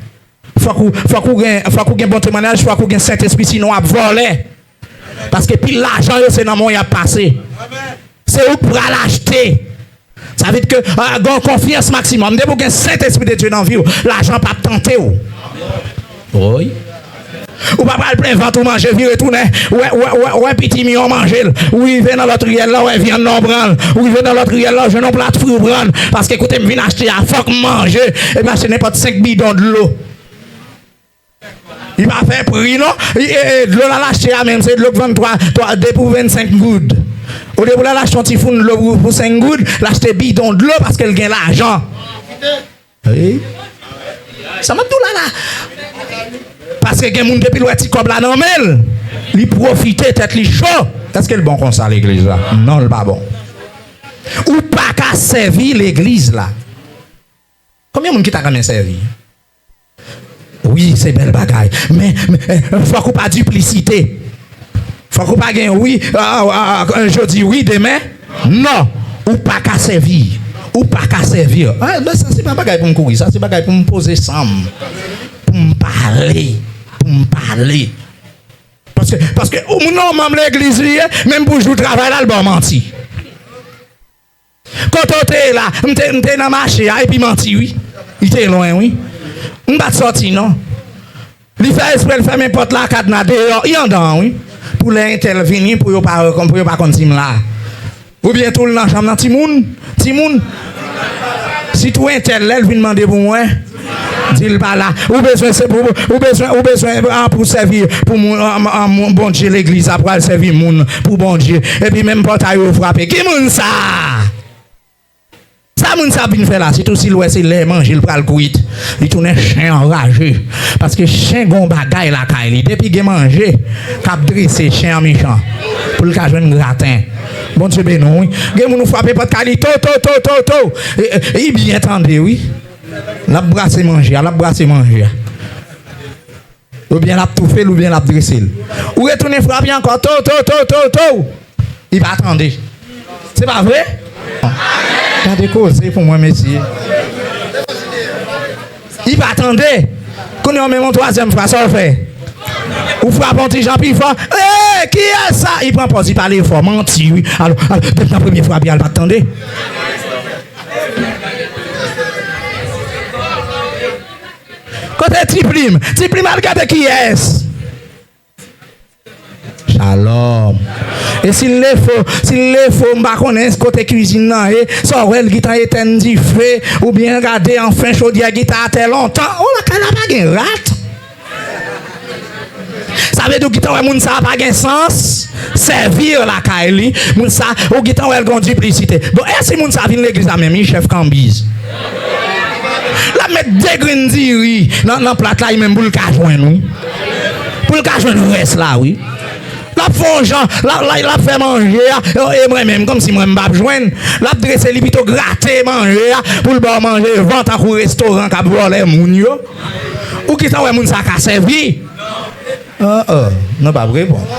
Fòk ou, fòk ou gen, fòk ou gen bon temwayaj, fòk ou gen Sentespri, sinon w ap vòlè. Paske pil lajan yo, se nan men w y ap pase. Se ou k pral achte. Sa vle di ke, ah, gen yon konfyans maksimòm. Depi w gen Sentespri de Dye nan vi w, lajan p ap tante w. Woy. Ou pa pral plen vant ou manje, vire tounen, wè, wè, wè, wè piti miyon manje l. Ou rive nan lòt riyèl la, wè vyann nan w pran l. Ou rive nan lòt riyèl la, w jwenn yon plat fri w pran l. Paske kote m vin achte a, fòk m manje. Epi achte nenpòt senk bidon dlo. Li pa fè pri non. Li, e, e, dlo l al achte a menm, se dlo k vann twa, twa, de pou vennsenk goud. Olye pou l al achte yon ti foun dlo pou, pou senk goud, l achte bidon dlo paske l gen lajan. Wi. Sa m ap di w la la. Paske gen moun depi l wè ti kòb la nan men l, li pwofite, tèt li cho. Èske l bon konsa legliz la? Non, l pa bon. Ou pa ka sèvi legliz la. Konbyen moun ki ta renmen sèvi? Wi, se bèl bagay. Men, men, eh, fòk ou pa diplisite. Fòk ou pa gen wi, ah, ah, ah, jodi wi, demen non. Ou pa ka sèvi. Ou pa ka sèvi. Ah, ben, sa se pa bagay pou m kouri. Sa se bagay pou m poze san m. Pou m pale. Pou m pale. Paske, paske, ou moun nan manm legliz li ye, menm pou jou travay la, l ba w manti. Kote w te ye la? M te, m te nan mache a, epi manti, wi. Li te lwen, wi. M pa t sòti, non. Li fè espre l fèmen pòt la, kadna deyò, li anndan an, wi. Pou lè entèl vini, pou yo pa, pou yo pa konn si m la. Oubyen tou l nan chanm nan, timoun, timoun. Sitou entèl, lè l vin mande pou mwen, di l pa la. Ou bezwen, se pou, ou bezwen, ou bezwen, ah, pou sèvi, pou moun, ah, ah, moun, Bondye, legliz la, pou al sèvi moun, pou Bondye. Epi menm pòtay yo frape. Ki moun sa? Sa moun sa vin fè la, sitou si l wè se lè manje l pral kwit, li tounen chen anraje. Paske chen gon bagay lakay li. Depi gen manje k ap drese, chen an mechan. Pou l ka jwenn graten. Bondye beni w, wi. Gen moun ou frape pòt kay li, to, to, to, to, to. E, e, li byen tande, wi. L ap brase manje a, l ap brase manje a. Oubyen l ap toufe l, oubyen l ap drese l. Ou retounen frape ankò, to, to, to, to, to. Li pa tande. Se pa vre? Gade koze pou mwen, mesye. Li pa tande. Kounye a, w menm yon twazyèm fwa, sa w fè? Ou frape yon ti jan pi fò. Ee, kiyès sa? Li pran pòz, li pale fò, manti, wi. Alò, alò, depi nan premye frape a, li pa t tande. Kote Ti Plim? Ti Plim al gade kiyès. Shalom. E si l lefo, si l lefo, m pa konnen kote kwizin nan ye, sa w wè l gentan etèn dife, oubyen gade anfen chodyè gentan atè lontan. O, lakay la pa gen rat. Sa vle di w gentan wè moun sa a pa gen sans sèvi lakay li. Moun sa, ou gentan wè l gen yon diplisite. Bon, e si moun sa vin legliz la menm, li chèf kanbiz. L ap met de grenn diri nan, nan plat la, li menm pou l ka jwenn, wi. Pou l ka jwenn rès la, wi. L ap fè yon jan, l ap, l ap, l ap fè manje a, e mwen menm, kòmsi mwen m p ap jwenn. L ap drese li pito grate manje a, pou l ba w manje van tankou restoran k ap vòlè moun yo. Ou gentan wè moun sa ka sèvi? Ah, ah, nou p ap reponn.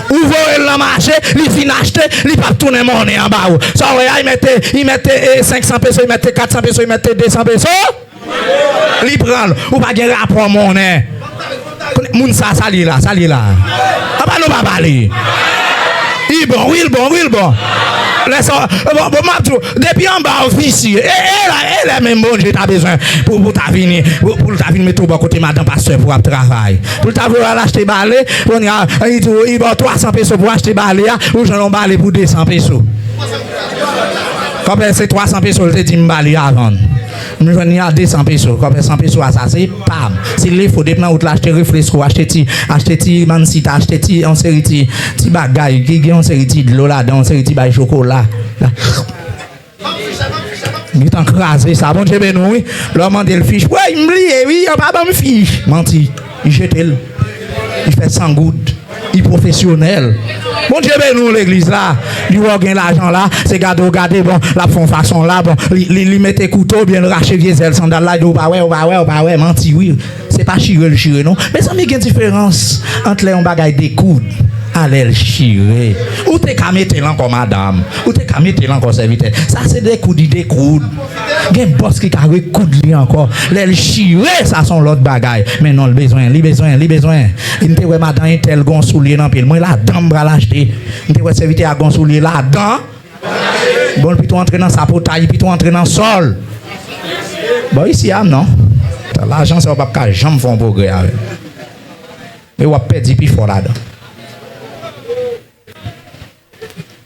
Ou voye l nan mache, li fin achte, li p ap tounen monnen an ba ou. Sa w wè a, li mete, li mete, eh, senk san peso, li mete kat san peso, li mete de san peso. Li pran l. Ou pa gen rapò monnen. Moun sa, sa l ye la, sa l ye la. Apa nou pa pale. Li bon, wi, l bon, wi, l bon. Lè sa, bon, bon, m ap di w, depi anba w visye. E, e la, e lè menm Bondye ta bezwen pou, pou ta vini, pou, pou l ta vin mete w bò kote madan pastè pou w ap travay. Pou l ta voye w al achte bale, kounye a, li di w, li ba w twa san peso pou w achte bale a, ou jwenn yon bale pou de san peso. Kòmè se twa san peso l te di m ba li a vann. M jwenn li a de san peso. Kòmè san peso a sa se pa m. Si l lefo depi nan wout la achte refresko, achte ti, achte ti mansita, achte ti, yon seri ti, ti bagay, ki gen yon seri ti dlo ladan, yon seri ti bay chokola. Gentan kraze sa. Bondye beni w, wi. Lè w mande l fich, wi, m bliye, wi, yo pa ban m fich. Manti. Li jete l. Li fè san goud. Li pwofesyonèl. Bondye beni w, legliz la. Li wè w gen lajan la, se gade w gade, bon, l ap fè yon fason la, bon, li, li, li mete kouto, oubyen l rache vye zèl sandal la, li di w pa wè, w pa wè, w pa wè, manti, wi. Se pa chire l chire, non. Mezanmi, gen diferans ant lè yon bagay dekoud a lè l chire. Ou te ka mete l ankò, madanm. Ou te ka mete l ankò, sèvitè. Sa se dekoud, li dekoud. Gen bòs ki ka rekoud li ankò. Lè l chire, sa se yon lòt bagay. Men non, l bezwen, li bezwen, li bezwen. M te wè madan entèl gon soulye nan pye l. Mwen ladan m pral achte. M te wè sèvitè a gon soulye ladan. Bon, l pito antre nan sapotay, li pito antre nan sòl. Bon, isi a, non. Lajan sa, w p ap ka janm fè yon pwogrè avè l. Men w ap pèdi pi fò ladan.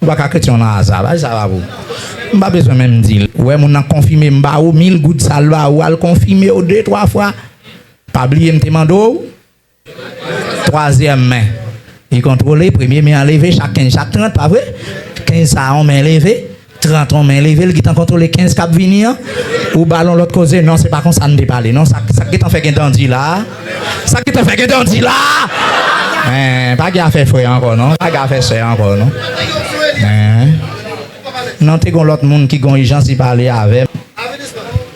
Ou pa ka kretyen nan aza, bagay sa pa pou ou. M pa bezwen menm di l. Ou wè moun nan konfime m ba ou mil goud sa l ba ou, al konfime w de twa fwa. Pa bliye m te mande w twazyèm men. Li kontwole, premye men an leve, chak kenz, chak trant, pa vre? Kenz sa a, yon men leve, trant, yon men leve, li gentan kontwole kenz k ap vini an. Ou ba l yon lòt koze, non, se pa konsa n te pale, non, sa, sa k gentan fè gen dandi la a. Sa ki te fè gen dandi la? Hein, pa gen afè frè ankò non, pa gen afè sè ankò non. Hein? Non, te gon lòt moun ki gon ijans, li pale avè m.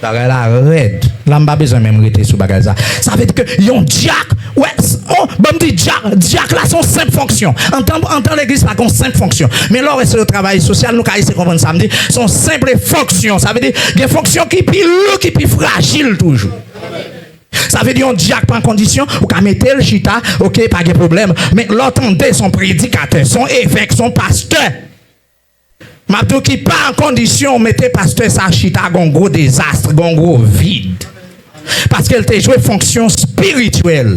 Bagay la rèd. La m pa bezwen menm rete sou bagay sa. Sa vle di ke yon dyak, wè, s- oh, ban m di dyak, dyak la se yon senp fonksyon. Antan, antan legliz pa gon senp fonksyon. Men lè w wè se yon travay sosyal, nou ka eseye konprann sa m di, se yon senp fonksyon. Sa vle di, gen fonksyon ki pi lou, ki pi frajil toujou. Sa vle di yon dyak pa an kondisyon, ou ka mete l chita, oke, pa gen pwoblèm. Men lè w tande se yon predikatè, se yon evèk, se yon pastè, m ap di w ki pa an kondisyon, ou mete pastè sa chita, gon gwo dezas, gon gwo vid. Paske l te jwe fonksyon espirityèl.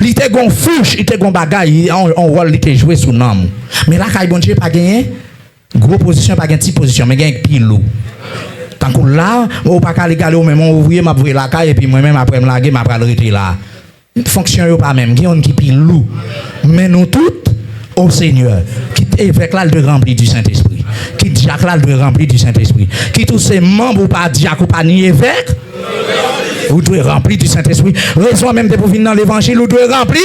Li te gon fouch, li te gon bagay, on, on wòl li te jwe sou nanm ou. Men lakay Bondye pa genyen gwo pozisyon, pa gen ti pozisyon, men gen pi lou. Tankou la, ou pa ka ale gade ou menm, yon ouvriye m ap voye lakay, epi mwen menm, apre m lage, m ap al rete la. Fonksyon yo pa menm, gen youn ki pi lou. Men nou tout, o Senyè, kit evèk la, l dwe ranpli di Sentespri. Kit dyak la, l dwe ranpli di Sentespri. Kit ou se manm, ou pa dyak, ou pa ni evèk, ou dwe ranpli di Sentespri. Rezon an menm depi w vin nan levanjil, ou dwe ranpli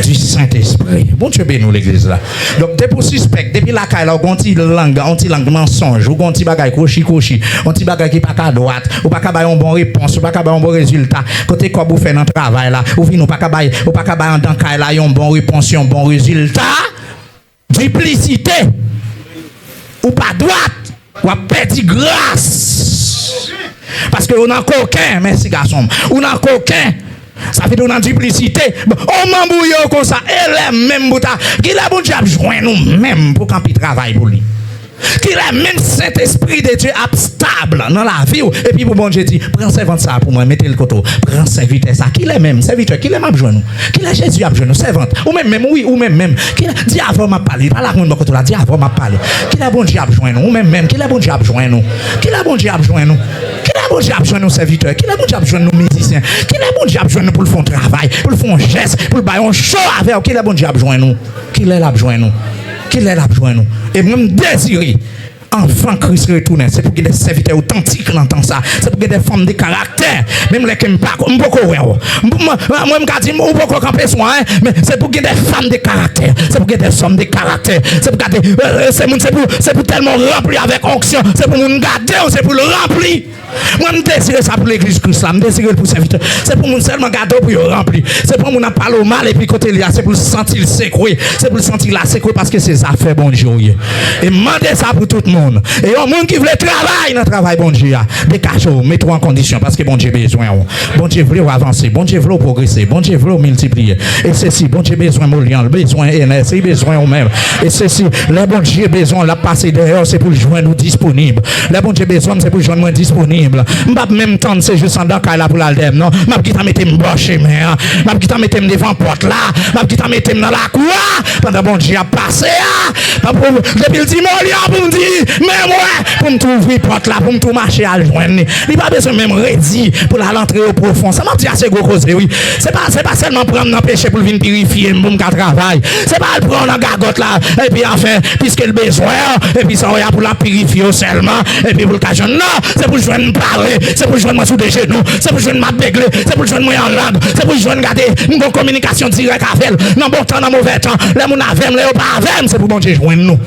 di Sentespri. Bondye beni w, legliz la. Donk, depi w sispèk, depi lakay la, ou gon ti lang, yon ti lang mansonj, ou gon ti bagay kwochi kwochi, yon ti bagay ki pa ka dwat, ou pa ka bay yon bon repons, ou pa ka bay yon bon rezilta. Kote kòb ou fè nan travay la, ou vin, ou pa ka bay, ou pa ka bay anndan kay la yon bon repons, yon bon rezilta. Diplisite. Ou pa dwat, w ap pèdi gras. Paske ou nan koken, mèsi gason m. Ou nan koken. Sa vle di ou nan diplisite. Bon, on manbouye w konsa, e lè menm pou ta. Kilè Bondye ap jwenn ou menm pou kanpe travay pou li? Kilè menm Sentespri de Dye ap stab nan lavi w, epi pou Bondye di, pran sèvant sa a pou mwen, mete l kote w, pran sèvitè sa a. Kilè menm, sèvitè, kilè m ap jwenn ou? Kilè Jezi ap jwenn ou? Sèvant, ou menm menm, wi, ou menm menm. Kilè, di avè w m ap pale, pale ak moun bò kote w la, di avè w m ap pale. Kilè Bondye ap jwenn ou? Ou menm menm, kilè Bondye ap jwenn ou? Kilè Bondye ap jwenn ou? Kilè Bondye ap jwenn ou, sèvitè? Kilè Bondye ap jwenn nou, mizisyen? Kilè Bondye ap jwenn nou pou l fè yon travay, pou l fè yon jès, pou l bay yon cho avè w? Kilè Bondye ap jwenn ou? Kilè l ap jwenn ou? Kilè l ap jwenn ou? E mwen, m dezire, anvan Kris retounen, se pou gen de sèvitè otantik nan tan sa. Se pou gen de fanm de karaktè. Menm lè ke m pa, m poko wè w. M, m, mwen, m ka di, ou poko kanpe sou anyen, men se pou gen de fanm de karaktè. Se pou gen de zòm de karaktè. Se pou gade, euh, se moun, se pou, se pou tèlman w ranpli avèk onksyon. Se pou moun gade w, se pou l ranpli. Mwen, m dezire sa pou legliz Kris la, m dezire l pou sèvitè. Se pou moun sèlman gade w pou yo ranpli. Se pou moun ap pale w mal epi kote l ye a, se pou l santi l sekwe. Se pou l santi l la sekwe paske se zafè Bondye w ye. E m mande sa pou tout moun. E yon moun ki vle travay nan travay Bondye a, dekache w, mete w an kondisyon paske Bondye bezwen w. Bondye vle w avanse, Bondye vle w pwogrese, Bondye vle w miltipliye. E se si Bondye bezwen Molian, l bezwen Enès, li bezwen w menm. E se si lè Bondye bezwen w, l ap pase dèyè w, se pou l jwenn ou disponib. Lè Bondye bezwen m, se pou l jwenn mwen disponib. M p ap menm tann se jis anndan kay la pou l al dèyè m, non. M ap gentan mete m bò chemen an. M ap gentan mete m devan pòt la. M ap gentan mete m nan lakou a. Pandan Bondye ap pase a. Pa pou, depi l di Molian pou m di, men mwen, pou m tou ouvri pòt la, pou m tou mache al jwenn li. Li pa bezwen menm redi pou l al antre o pwofon. Sa m ap di a se gwo koze, wi. Se pa, se pa sèlman pran m nan peche pou l vin pirifye m, pou m ka travay. Se pa al pran w nan gagòt la, epi anfen, piske l bezwen w, epi sa w wè a pou l ap pirifye w sèlman, epi pou l ka jwenn. Non, se pou l jwenn m pare, se pou l jwenn mwen sou de jenou, se pou l jwenn m ap begle, se pou l jwenn mwen an lang, se pou l jwenn gade, m gon kominikasyon dirèk avè l, nan bon tan, nan movè tan, lè moun avè m, lè yo pa avè m, se pou Bondye jwenn nou.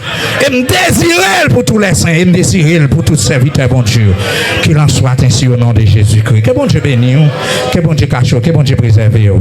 E m dezire l pou tou lè sen, e m dezire l pou tout sèvitè Bondye yo. Qu'il en soit ainsi au nom de Jésus-Christ. Ke Bondye beni w, ke Bondye kache w, ke Bondye prezève w.